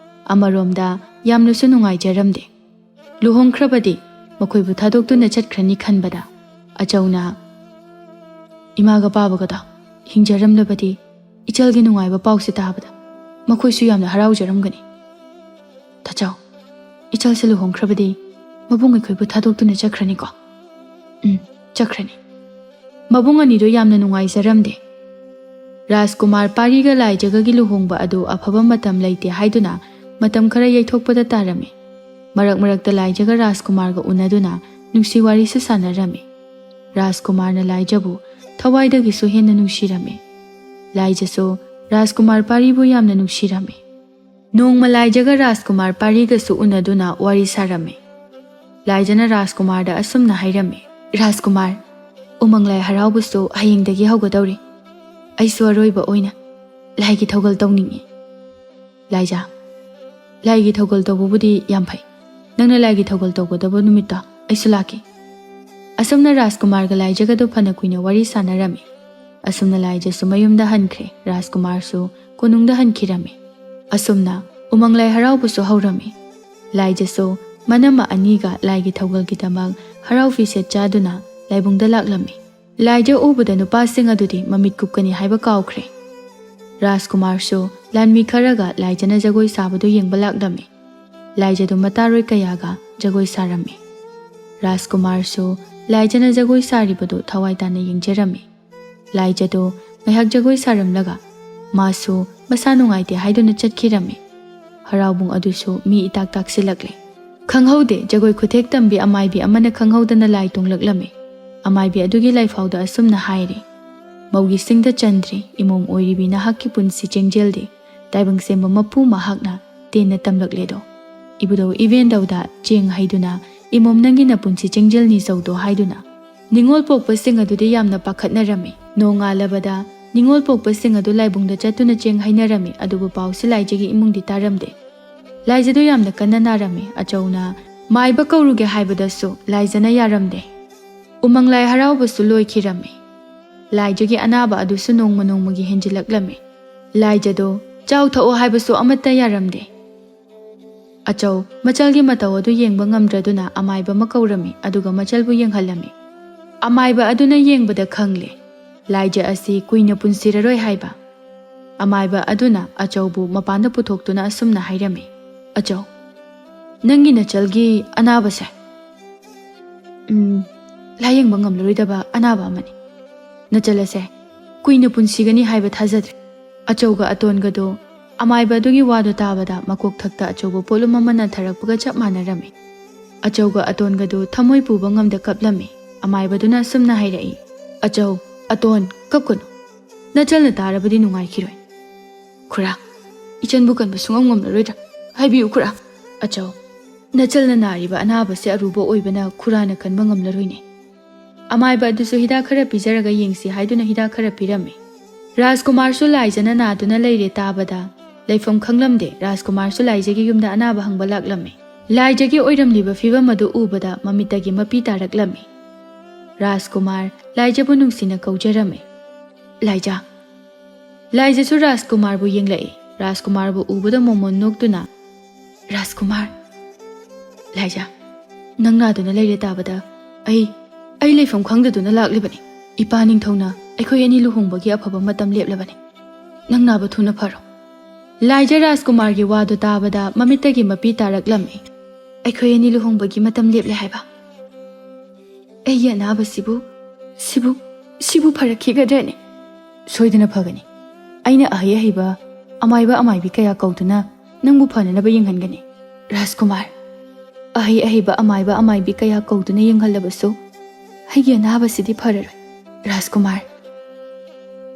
ꯑꯃꯔꯣꯝꯗ ꯌꯥꯝꯅꯁꯨ ꯅꯨꯡꯉꯥꯏꯖꯔꯝꯗꯦ꯫ ꯂꯨꯍꯣꯡꯈ꯭ꯔꯕꯗꯤ ꯃꯈꯣꯏꯕꯨ ꯊꯥꯗꯣꯛꯇꯨꯅ ꯆꯠꯈ꯭ꯔꯅꯤ ꯈꯟꯕꯗ ꯑꯆꯧꯅ, "ꯏꯃꯥꯒ ꯄꯥꯕꯒꯗꯣ ꯍꯤꯡꯖꯔꯝꯂꯕꯗꯤ ꯏꯆꯜꯒꯤ ꯅꯨꯡꯉꯥꯏꯕ ꯄꯥꯎꯁꯦ ꯇꯥꯕꯗ ꯃꯈꯣꯏꯁꯨ ꯌꯥꯝꯅ ꯍꯔꯥꯎꯖꯔꯝꯒꯅꯤ꯫ ꯇꯥꯆꯧ, ꯏꯆꯜꯁꯦ ꯂꯨꯍꯣꯡꯈ꯭ꯔꯕꯗꯤ ꯃꯕꯨꯡ ꯑꯩꯈꯣꯏꯕꯨ ꯊꯥꯗꯣꯛꯇꯨꯅ ꯆꯠꯈ꯭ꯔꯅꯤꯀꯣ?" ꯎꯝ, ꯆꯠꯈ꯭ꯔꯅꯤ꯫ ꯃꯕꯨꯡ ꯑꯅꯤꯗꯣ ꯌꯥꯝꯅ ꯅꯨꯡꯉꯥꯏꯖꯔꯝꯗꯦ꯫ ꯔꯥꯖꯀꯨꯃꯥꯔ ꯄꯥꯔꯤꯒ ꯂꯥꯏꯖꯒꯒꯤ ꯂꯨꯍꯣꯡꯕ ꯑꯗꯨ ꯑꯐꯕ ꯃꯇꯝ ꯂꯩꯇꯦ ꯍꯥꯏꯗꯨꯅ ꯃꯇꯝ ꯈꯔ ꯌꯩꯊꯣꯛꯄꯗ ꯇꯥꯔꯝꯃꯤ꯫ ꯃꯔꯛ ꯃꯔꯛꯇ ꯂꯥꯏꯖꯒ ꯔꯥꯖꯀꯨꯃꯥꯔꯒ ꯎꯅꯗꯨꯅ ꯅꯨꯡꯁꯤ ꯋꯥꯔꯤꯁꯨ ꯁꯥꯟꯅꯔꯝꯃꯤ꯫ ꯔꯥꯖꯀꯨꯃꯥꯔꯅ ꯂꯥꯏꯖꯕꯨ ꯊꯋꯥꯏꯗꯒꯤꯁꯨ ꯍꯦꯟꯅ ꯅꯨꯡꯁꯤꯔꯝꯃꯤ꯫ ꯂꯥꯏꯖꯁꯨ ꯔꯥꯖꯀꯨꯃꯥꯔ ꯄꯥꯔꯤꯕꯨ ꯌꯥꯝꯅ ꯅꯨꯡꯁꯤꯔꯝꯃꯤ꯫ ꯅꯣꯡꯃ ꯂꯥꯏꯖꯒ ꯔꯥꯖꯀꯨꯃꯥꯔ ꯄꯥꯔꯤꯒꯁꯨ ꯎꯅꯗꯨꯅ ꯋꯥꯔꯤ ꯁꯥꯔꯝꯃꯤ꯫ ꯂꯥꯏꯖꯅ ꯔꯥꯖꯀꯨꯃꯥꯔꯗ ꯑꯁꯨꯝꯅ ꯍꯥꯏꯔꯝꯃꯤ, "ꯔꯥꯖꯀꯨꯃꯥꯔ, ꯎꯃꯪ ꯂꯥꯏ ꯍꯔꯥꯎꯕꯁꯨ ꯍꯌꯦꯡꯗꯒꯤ ꯍꯧꯒꯗꯧꯔꯤ꯫ ꯑꯩꯁꯨ ꯑꯔꯣꯏꯕ ꯑꯣꯏꯅ ꯂꯥꯏꯒꯤ ꯊꯧꯒꯜ ꯇꯧꯅꯤꯡꯏ꯫" ꯂꯥꯏꯖ, "ꯂꯥꯏꯒꯤ ꯊꯧꯒꯜ ꯇꯧꯕꯕꯨꯗꯤ ꯌꯥꯝ ꯐꯩ꯫ ꯅꯪꯅ ꯂꯥꯏꯒꯤ ꯊꯧꯒꯜ ꯇꯧꯒꯗꯕ ꯅꯨꯃꯤꯠꯇꯣ ꯑꯩꯁꯨ ꯂꯥꯛꯀꯦ꯫" ꯑꯁꯨꯝꯅ ꯔꯥꯖꯀꯨꯃꯥꯔꯒ ꯂꯥꯏꯖꯒꯗꯣ ꯐꯅ ꯀꯨꯏꯅ ꯋꯥꯔꯤ ꯁꯥꯟꯅꯔꯝꯃꯤ꯫ ꯑꯁꯨꯝꯅ ꯂꯥꯏꯖꯁꯨ ꯃꯌꯨꯝꯗ ꯍꯟꯈ꯭ꯔꯦ, ꯔꯥꯖꯀꯨꯃꯥꯔꯁꯨ ꯀꯣꯅꯨꯡꯗ ꯍꯟꯈꯤꯔꯝꯃꯤ꯫ ꯑꯁꯨꯝꯅ ꯎꯃꯪ ꯂꯥꯏ ꯍꯔꯥꯎꯕꯁꯨ ꯍꯧꯔꯝꯃꯤ꯫ ꯂꯥꯏꯖꯁꯨ ꯃꯅꯝꯃ ꯑꯅꯤꯒ ꯂꯥꯏꯒꯤ ꯊꯧꯒꯜꯒꯤꯗꯃꯛ ꯍꯔꯥꯎ ꯐꯤꯁꯦꯠ ꯆꯥꯗꯨꯅ ꯂꯥꯏꯕꯨꯡꯗ ꯂꯥꯛꯂꯝꯃꯤ꯫ ꯂꯥꯏꯖ ꯎꯕꯗ ꯅꯨꯄꯥꯁꯤꯡ ꯑꯗꯨꯗꯤ ꯃꯃꯤꯠ ꯀꯨꯞꯀꯅꯤ ꯍꯥꯏꯕ ꯀꯥꯎꯈ꯭ꯔꯦ꯫ ꯔꯥꯖꯀꯨꯃꯥꯔꯁꯨ ꯂꯥꯟꯃꯤ ꯈꯔꯒ ꯂꯥꯏꯖꯅ ꯖꯒꯣꯏ ꯁꯥꯕꯗꯨ ꯌꯦꯡꯕ ꯂꯥꯛꯂꯝꯃꯤ꯫ ꯂꯥꯏꯖꯗꯨ ꯃꯇꯥꯔꯣꯏ ꯀꯌꯥꯒ ꯖꯒꯣꯏ ꯁꯥꯔꯝꯃꯤ꯫ ꯔꯥꯖꯀꯨꯃꯥꯔꯁꯨ ꯂꯥꯏꯖꯅ ꯖꯒꯣꯏ ꯁꯥꯔꯤꯕꯗꯨ ꯊꯋꯥꯏ ꯇꯥꯅ ꯌꯦꯡꯖꯔꯝꯃꯤ꯫ ꯂꯥꯏꯖꯗꯨ ꯉꯥꯏꯍꯥꯛ ꯖꯒꯣꯏ ꯁꯥꯔꯝꯂꯒ ꯃꯥꯁꯨ ꯃꯁꯥ ꯅꯨꯡꯉꯥꯏꯇꯦ ꯍꯥꯏꯗꯨꯅ ꯆꯠꯈꯤꯔꯝꯃꯤ꯫ ꯍꯔꯥꯎꯕꯨꯡ ꯑꯗꯨꯁꯨ ꯃꯤ ꯏꯇꯥꯛ ꯇꯥꯛꯁꯤꯜꯂꯛꯂꯦ꯫ ꯈꯪꯍꯧꯗꯦ, ꯖꯒꯣꯏ ꯈꯨꯊꯦꯛ ꯇꯝꯕꯤ ꯑꯃꯥꯏꯕꯤ ꯑꯃꯅ ꯈꯪꯍꯧꯗꯅ ꯂꯥꯏ ꯇꯣꯡꯂꯛꯂꯝꯃꯤ꯫ ꯑꯃꯥꯏꯕꯤ ꯑꯗꯨꯒꯤ ꯂꯥꯏꯐꯥꯎꯗ ꯑꯁꯨꯝꯅ ꯍꯥꯏꯔꯤ, "ꯃꯧꯒꯤ ꯁꯤꯡꯗ ꯆꯟꯗ꯭ꯔꯤ ꯏꯃꯣꯝ ꯑꯣꯏꯔꯤꯕꯤ ꯅꯍꯥꯛꯀꯤ ꯄꯨꯟꯁꯤ ꯆꯦꯡꯖꯦꯜꯗꯤ ꯇꯥꯏꯕꯪ ꯁꯦꯝꯕ ꯃꯄꯨ ꯃꯍꯥꯛꯅ ꯇꯦꯟꯅ ꯇꯝꯂꯛꯂꯦꯗꯣ꯫ ꯏꯕꯨꯙꯧ ꯏꯕꯦꯟꯗꯧꯗ ꯆꯦꯡ ꯍꯩꯗꯨꯅ ꯏꯃꯣꯝ ꯅꯪꯒꯤ ꯅꯄꯨꯟꯁꯤ ꯆꯦꯡꯖꯦꯜꯅꯤ ꯆꯧꯗꯣ" ꯍꯥꯏꯗꯨꯅ꯫ ꯅꯤꯉꯣꯜ ꯄꯣꯛꯄꯁꯤꯡ ꯑꯗꯨꯗꯤ ꯌꯥꯝꯅ ꯄꯥꯈꯠꯅꯔꯝꯃꯤ꯫ ꯅꯣꯡꯉꯥꯜꯂꯕꯗ ꯅꯤꯉꯣꯜ ꯄꯣꯛꯄꯁꯤꯡ ꯑꯗꯨ ꯂꯥꯏꯕꯨꯡꯗ ꯆꯠꯇꯨꯅ ꯆꯦꯡ ꯍꯩꯅꯔꯝꯃꯤ, ꯑꯗꯨꯕꯨ ꯄꯥꯎꯁꯤ ꯂꯥꯏꯖꯒꯤ ꯏꯃꯨꯡꯗꯤ ꯇꯥꯔꯝꯗꯦ꯫ ꯂꯥꯏꯖꯗꯨ ꯌꯥꯝꯅ ꯀꯟꯅ ꯅꯥꯔꯝꯃꯤ꯫ ꯑꯆꯧꯅ ꯃꯥꯏꯕ ꯀꯧꯔꯨꯒꯦ ꯍꯥꯏꯕꯗꯁꯨ ꯂꯥꯏꯖꯅ ꯌꯥꯔꯝꯗꯦ꯫ ꯎꯃꯪ ꯂꯥꯏ ꯍꯔꯥꯎꯕꯁꯨ ꯂꯣꯏꯈꯤꯔꯝꯃꯤ꯫ ꯂꯥꯏꯖꯒꯤ ꯑꯅꯥꯕ ꯑꯗꯨꯁꯨ ꯅꯣꯡꯃ ꯅꯣꯡꯃꯒꯤ ꯍꯦꯟꯖꯤꯜꯂꯛꯂꯝꯃꯤ꯫ ꯂꯥꯏꯖꯗꯣ ꯆꯥꯎ ꯊꯛꯑꯣ ꯍꯥꯏꯕꯁꯨ ꯑꯃꯠꯇ ꯌꯥꯔꯝꯗꯦ꯫ ꯑꯆꯧ ꯃꯆꯜꯒꯤ ꯃꯇꯧ ꯑꯗꯨ ꯌꯦꯡꯕ ꯉꯝꯗ꯭ꯔꯗꯨꯅ ꯑꯃꯥꯏꯕ ꯑꯃ ꯀꯧꯔꯝꯃꯤ, ꯑꯗꯨꯒ ꯃꯆꯜꯕꯨ ꯌꯦꯡꯍꯜꯂꯝꯃꯤ꯫ ꯑꯃꯥꯏꯕ ꯑꯗꯨꯅ ꯌꯦꯡꯕꯗ ꯈꯪꯂꯦ, ꯂꯥꯏꯖ ꯑꯁꯤ ꯀꯨꯏꯅ ꯄꯨꯟꯁꯤꯔꯔꯣꯏ ꯍꯥꯏꯕ꯫ ꯑꯃꯥꯏꯕ ꯑꯗꯨꯅ ꯑꯆꯧꯕꯨ ꯃꯄꯥꯟꯗ ꯄꯨꯊꯣꯛꯇꯨꯅ ꯑꯁꯨꯝꯅ ꯍꯥꯏꯔꯝꯃꯤ, "ꯑꯆꯧ, ꯅꯪꯒꯤ ꯅꯆꯜꯒꯤ ꯑꯅꯥꯕꯁꯦ, ꯎꯝ, ꯂꯥꯌꯦꯡꯕ ꯉꯝꯂꯔꯣꯏꯗꯕ ꯑꯅꯥꯕ ꯑꯃꯅꯤ꯫ ꯅꯆꯜ ꯑꯁꯦ ꯀꯨꯏꯅ ꯄꯨꯟꯁꯤꯒꯅꯤ ꯍꯥꯏꯕ ꯊꯥꯖꯗ꯭ꯔꯦ꯫" ꯑꯆꯧꯒ ꯑꯇꯣꯟꯒꯗꯣ ꯑꯃꯥꯏꯕ ꯑꯗꯨꯒꯤ ꯋꯥꯗꯣ ꯇꯥꯕꯗ ꯃꯀꯣꯛ ꯊꯛꯇ ꯑꯆꯧꯕ ꯄꯣꯠꯂꯨꯝ ꯑꯃ ꯅꯟꯊꯔꯛꯄꯒ ꯆꯞ ꯃꯥꯟꯅꯔꯝꯃꯤ꯫ ꯑꯆꯧꯒ ꯑꯇꯣꯟꯒꯗꯣ ꯊꯃꯣꯏ ꯄꯨꯕ ꯉꯝꯗ ꯀꯞꯂꯝꯃꯤ꯫ ꯑꯃꯥꯏꯕꯗꯨꯅ ꯑꯁꯨꯝꯅ ꯍꯥꯏꯔꯛꯏ, "ꯑꯆꯧ, ꯑꯇꯣꯟ, ꯀꯞꯀꯅꯨ꯫ ꯅꯆꯜꯅ ꯇꯥꯔꯕꯗꯤ ꯅꯨꯡꯉꯥꯏꯈꯤꯔꯣꯏ꯫" "ꯈꯨꯔꯥ, ꯏꯆꯟꯕꯨ ꯀꯟꯕ ꯁꯨꯡꯉꯝ ꯉꯝꯂꯔꯣꯏꯗ꯭ꯔꯥ? ꯍꯥꯏꯕꯤꯌꯨ ꯈꯨꯔꯥ꯫" "ꯑꯆꯧ, ꯅꯆꯜꯅ ꯅꯥꯔꯤꯕ ꯑꯅꯥꯕꯁꯦ ꯑꯔꯨꯕ ꯑꯣꯏꯕꯅ ꯈꯨꯔꯥꯅ ꯀꯟꯕ ꯉꯝꯂꯔꯣꯏꯅꯦ꯫" ꯑꯃꯥꯏꯕ ꯑꯗꯨꯁꯨ ꯍꯤꯗꯥꯛ ꯈꯔ ꯄꯤꯖꯔꯒ ꯌꯦꯡꯁꯤ ꯍꯥꯏꯗꯨꯅ ꯍꯤꯗꯥꯛ ꯈꯔ ꯄꯤꯔꯝꯃꯤ꯫ ꯔꯥꯖꯀꯨꯃꯥꯔꯁꯨ ꯂꯥꯏꯖꯅ ꯅꯥꯗꯨꯅ ꯂꯩꯔꯦ ꯇꯥꯕꯗ ꯂꯩꯐꯝ ꯈꯪꯂꯝꯗꯦ꯫ ꯔꯥꯖꯀꯨꯃꯥꯔꯁꯨ ꯂꯥꯏꯖꯒꯤ ꯌꯨꯝꯗ ꯑꯅꯥꯕ ꯍꯪꯕ ꯂꯥꯛꯂꯝꯃꯤ꯫ ꯂꯥꯏꯖꯒꯤ ꯑꯣꯏꯔꯝꯂꯤꯕ ꯐꯤꯕꯝ ꯑꯗꯨ ꯎꯕꯗ ꯃꯃꯤꯠꯇꯒꯤ ꯃꯄꯤ ꯇꯥꯔꯛꯂꯝꯃꯤ꯫ ꯔꯥꯖꯀꯨꯃꯥꯔ ꯂꯥꯏꯖꯕꯨ ꯅꯨꯡꯁꯤꯅ ꯀꯧꯖꯔꯝꯃꯤ, "ꯂꯥꯏꯖ꯫" ꯂꯥꯏꯖꯁꯨ ꯔꯥꯖꯀꯨꯃꯥꯔꯕꯨ ꯌꯦꯡꯂꯛꯏ꯫ ꯔꯥꯖꯀꯨꯃꯥꯔꯕꯨ ꯎꯕꯗ ꯃꯣꯃꯣꯟ ꯅꯣꯛꯇꯨꯅ, "ꯔꯥꯖꯀꯨꯃꯥꯔ꯫" "ꯂꯥꯏꯖ, ꯅꯪ ꯅꯥꯗꯨꯅ ꯂꯩꯔꯦ ꯇꯥꯕꯗ ꯑꯩ, ꯑꯩ ꯂꯩꯐꯝ ꯈꯪꯗꯗꯨꯅ ꯂꯥꯛꯂꯤꯕꯅꯤ꯫ ꯏꯄꯥ ꯅꯤꯡꯊꯧꯅ ꯑꯩꯈꯣꯏ ꯑꯅꯤ ꯂꯨꯍꯣꯡꯕꯒꯤ ꯑꯐꯕ ꯃꯇꯝ ꯂꯦꯞꯂꯕꯅꯤ꯫ ꯅꯪ ꯅꯥꯕ ꯊꯨꯅ ꯐꯔꯣ꯫" ꯂꯥꯏꯖ ꯔꯥꯖꯀꯨꯃꯥꯔꯒꯤ ꯋꯥꯗꯨ ꯇꯥꯕꯗ ꯃꯃꯤꯠꯇꯒꯤ ꯃꯄꯤ ꯇꯥꯔꯛꯂꯝꯃꯤ꯫ "ꯑꯩꯈꯣꯏ ꯑꯅꯤ ꯂꯨꯍꯣꯡꯕꯒꯤ ꯃꯇꯝ ꯂꯦꯞꯂꯦ ꯍꯥꯏꯕ? ꯑꯩꯒꯤ ꯑꯅꯥꯕꯁꯤꯕꯨ, ꯁꯤꯕꯨ, ꯁꯤꯕꯨ ꯐꯔꯛꯈꯤꯒꯗ꯭ꯔꯅꯦ?" "ꯁꯣꯏꯗꯅ ꯐꯒꯅꯤ꯫ ꯑꯩꯅ ꯑꯍꯩ ꯑꯍꯩꯕ ꯑꯃꯥꯏꯕ ꯑꯃꯥꯏꯕꯤ ꯀꯌꯥ ꯀꯧꯗꯨꯅ ꯅꯪꯕꯨ ꯐꯅꯅꯕ ꯌꯦꯡꯍꯟꯒꯅꯤ꯫" "ꯔꯥꯖꯀꯨꯃꯥꯔ, ꯑꯍꯩ ꯑꯍꯩꯕ ꯑꯃꯥꯏꯕ ꯑꯃꯥꯏꯕꯤ ꯀꯌꯥ ꯀꯧꯗꯨꯅ ꯌꯦꯡꯍꯜꯂꯕꯁꯨ ꯑꯩꯒꯤ ꯑꯅꯥꯕꯁꯤꯗꯤ ꯐꯔꯔꯣꯏ꯫ ꯔꯥꯖꯀꯨꯃꯥꯔ,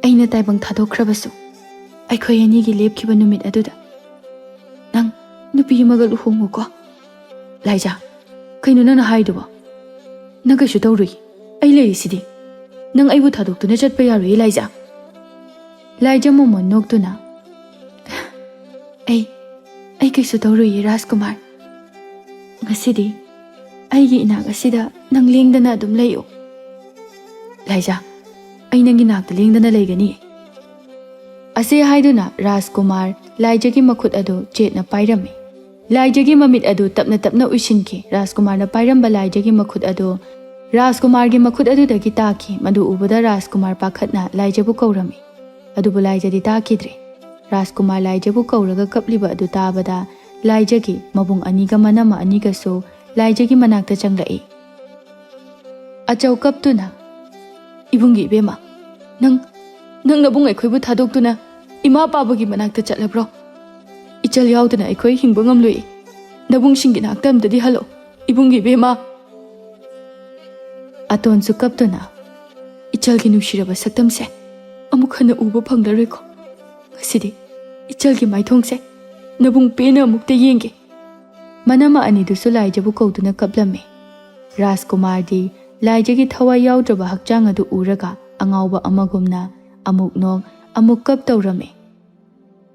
ꯑꯩꯅ ꯇꯥꯏꯕꯪ ꯊꯥꯗꯣꯛꯈ꯭ꯔꯕꯁꯨ ꯑꯩꯈꯣꯏ ꯑꯅꯤꯒꯤ ꯂꯦꯞꯈꯤꯕ ꯅꯨꯃꯤꯠ ꯑꯗꯨꯗ ꯅꯪ ꯅꯨꯄꯤ ꯑꯃꯒ ꯂꯨꯍꯣꯡꯉꯨꯀꯣ꯫" "ꯂꯥꯏꯖ, ꯀꯩꯅꯣ ꯅꯪꯅ ꯍꯥꯏꯗꯨꯕꯣ? ꯅꯪ ꯀꯩꯁꯨ ꯇꯧꯔꯨꯏ, ꯑꯩ ꯂꯩꯔꯤꯁꯤꯗꯤ꯫ ꯅꯪ ꯑꯩꯕꯨ ꯊꯥꯗꯣꯛꯇꯨꯅ ꯆꯠꯄ ꯌꯥꯔꯣꯏꯌꯦ ꯂꯥꯏꯖ꯫" ꯂꯥꯏꯖ ꯃꯣꯃꯣꯟ ꯅꯣꯛꯇꯨꯅ, "ꯑꯩ, ꯑꯩ ꯀꯩꯁꯨ ꯇꯧꯔꯣꯏꯌꯦ ꯔꯥꯖꯀꯨꯃꯥꯔ꯫ "ꯉꯁꯤꯗꯤ ꯑꯩꯒꯤ ꯏꯅꯥꯛ ꯑꯁꯤꯗ ꯅꯪ ꯂꯦꯡꯗꯅ ꯑꯗꯨꯝ ꯂꯩꯌꯨ꯫ ꯂꯥꯏꯖꯥ, ꯑꯩ ꯅꯪꯒꯤ ꯅꯥꯛꯇ ꯂꯦꯡꯗꯅ ꯂꯩꯒꯅꯤ"꯫ ꯑꯁꯤ ꯍꯥꯏꯗꯨꯅ ꯔꯥꯖꯀꯨꯃꯥꯔ ꯂꯥꯏꯖꯒꯤ ꯃꯈꯨꯠ ꯑꯗꯨ ꯆꯦꯠꯅ ꯄꯥꯏꯔꯝꯃꯤ꯫ ꯂꯥꯏꯖꯒꯤ ꯃꯃꯤꯠ ꯑꯗꯨ ꯇꯞꯅ ꯇꯞꯅ ꯎꯏꯁꯤꯟꯈꯤ꯫ ꯔꯥꯖꯀꯨꯃꯥꯔꯅ ꯄꯥꯏꯔꯝꯕ ꯂꯥꯏꯖꯒꯤ ꯃꯈꯨꯠ ꯑꯗꯨ ꯔꯥꯖꯀꯨꯃꯥꯔꯒꯤ ꯃꯈꯨꯠ ꯑꯗꯨꯗꯒꯤ ꯇꯥꯈꯤ꯫ ꯃꯗꯨ ꯎꯕꯗ ꯔꯥꯖꯀꯨꯃꯥꯔ ꯄꯥꯈꯠꯅ ꯂꯥꯏꯖꯕꯨ ꯀꯧꯔꯝꯃꯤ꯫ ꯑꯗꯨꯕꯨ ꯂꯥꯏꯖꯗꯤ ꯇꯥꯈꯤꯗ꯭ꯔꯦ꯫ ꯔꯥꯖꯀꯨꯃꯥꯔ ꯂꯥꯏꯖꯕꯨ ꯀꯧꯔꯒ ꯀꯞꯂꯤꯕ ꯑꯗꯨ ꯇꯥꯕꯗ ꯂꯥꯏꯖꯒꯤ ꯃꯕꯨꯡ ꯑꯅꯤꯒ ꯃꯅꯝꯃ ꯑꯅꯤꯒꯁꯨ ꯂꯥꯏꯖꯒꯤ ꯃꯅꯥꯛꯇ ꯆꯪꯂꯛꯏ꯫ ꯑꯆꯧ ꯀꯞꯇꯨꯅ, "ꯏꯕꯨꯡꯒꯤ ꯏꯕꯦꯝꯃ, ꯅꯪ, ꯅꯪ ꯅꯕꯨꯡ ꯑꯩꯈꯣꯏꯕꯨ ꯊꯥꯗꯣꯛꯇꯨꯅ ꯏꯃꯥ ꯄꯥꯕꯒꯤ ꯃꯅꯥꯛꯇ ꯆꯠꯂꯕ꯭ꯔꯣ? ꯏꯆꯜ ꯌꯥꯎꯗꯅ ꯑꯩꯈꯣꯏ ꯍꯤꯡꯕ ꯉꯝꯂꯣꯏ꯫ ꯅꯕꯨꯡꯁꯤꯡꯒꯤ ꯅꯥꯛꯇ ꯑꯝꯇꯗꯤ ꯍꯜꯂꯣ, ꯏꯕꯨꯡꯒꯤ ꯏꯕꯦꯝꯃ"꯫ ꯑꯇꯣꯟꯁꯨ ꯀꯞꯇꯨꯅ, "ꯏꯆꯜꯒꯤ ꯅꯨꯡꯁꯤꯔꯕ ꯁꯛꯇꯝꯁꯦ ꯑꯃꯨꯛ ꯍꯟꯅ ꯎꯕ ꯐꯪꯂꯔꯣꯏꯀꯣ꯫ ꯉꯁꯤꯗꯤ ꯏꯆꯜꯒꯤ ꯃꯥꯏꯊꯣꯡꯁꯦ ꯅꯕꯨꯡ ꯄꯦꯟꯅ ꯑꯃꯨꯛꯇ ꯌꯦꯡꯒꯦ"꯫ ꯃꯅꯝꯃ ꯑꯅꯤꯗꯨꯁꯨ ꯂꯥꯏꯖꯕꯨ ꯀꯧꯗꯨꯅ ꯀꯞꯂꯝꯃꯤ꯫ ꯔꯥꯖꯀꯨꯃꯥꯔꯗꯤ ꯂꯥꯏꯖꯒꯤ ꯊꯋꯥꯏ ꯌꯥꯎꯗ꯭ꯔꯕ ꯍꯛꯆꯥꯡ ꯑꯗꯨ ꯎꯔꯒ ꯑꯉꯥꯎꯕ ꯑꯃꯒꯨꯝꯅ ꯑꯃꯨꯛ ꯅꯣꯛ, ꯑꯃꯨꯛ ꯀꯞ ꯇꯧꯔꯝꯃꯤ꯫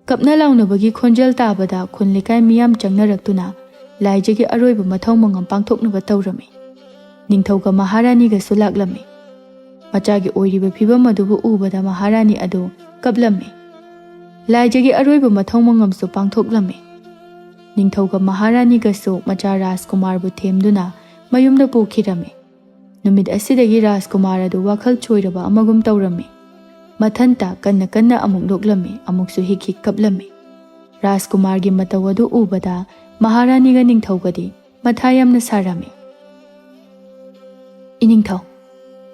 ꯀꯞꯅ ꯂꯥꯎꯅꯕꯒꯤ ꯈꯣꯟꯖꯦꯜ ꯇꯥꯕꯗ ꯈꯨꯟ ꯂꯩꯀꯥꯏ ꯃꯤꯌꯥꯝ ꯆꯪꯅꯔꯛꯇꯨꯅ ꯂꯥꯏꯖꯒꯤ ꯑꯔꯣꯏꯕ ꯃꯊꯧ ꯃꯉꯝ ꯄꯥꯡꯊꯣꯛꯅꯕ ꯇꯧꯔꯝꯃꯤ꯫ ꯅꯤꯡꯊꯧꯒ ꯃꯍꯥꯔꯥꯅꯤꯒꯁꯨ ꯂꯥꯛꯂꯝꯃꯤ꯫ ꯃꯆꯥꯒꯤ ꯑꯣꯏꯔꯤꯕ ꯐꯤꯕꯝ ꯑꯗꯨꯕꯨ ꯎꯕꯗ ꯃꯍꯥꯔꯥꯅꯤ ꯑꯗꯨ ꯀꯞꯂꯝꯃꯤ꯫ ꯂꯥꯏꯖꯒꯤ ꯑꯔꯣꯏꯕ ꯃꯊꯧ ꯃꯉꯝꯁꯨ ꯄꯥꯡꯊꯣꯛꯂꯝꯃꯤ꯫ ꯅꯤꯡꯊꯧꯒ ꯃꯍꯥꯔꯥꯅꯤꯒꯁꯨ ꯃꯆꯥ ꯔꯥꯖꯀꯨꯃꯥꯔꯕꯨ ꯊꯦꯝꯗꯨꯅ ꯃꯌꯨꯝꯗ ꯄꯨꯈꯤꯔꯝꯃꯤ꯫ ꯅꯨꯃꯤꯠ ꯑꯁꯤꯗꯒꯤ ꯔꯥꯖꯀꯨꯃꯥꯔ ꯑꯗꯨ ꯋꯥꯈꯜ ꯆꯣꯏꯔꯕ ꯑꯃꯒꯨꯝ ꯇꯧꯔꯝꯃꯤ꯫ ꯃꯊꯟꯇ ꯀꯟꯅ ꯀꯟꯅ ꯑꯃꯨꯛ ꯅꯣꯛꯂꯝꯃꯤ, ꯑꯃꯨꯛꯁꯨ ꯍꯤꯛ ꯍꯤꯛ ꯀꯞꯂꯝꯃꯤ꯫ ꯔꯥꯖꯀꯨꯃꯥꯔꯒꯤ ꯃꯇꯧ ꯑꯗꯨ ꯎꯕꯗ ꯃꯍꯥꯔꯥꯅꯤꯒ ꯅꯤꯡꯊꯧꯒꯗꯤ ꯃꯊꯥ ꯌꯥꯝꯅ ꯁꯥꯔꯝꯃꯤ꯫ "ꯏꯅꯤꯡꯊꯧ,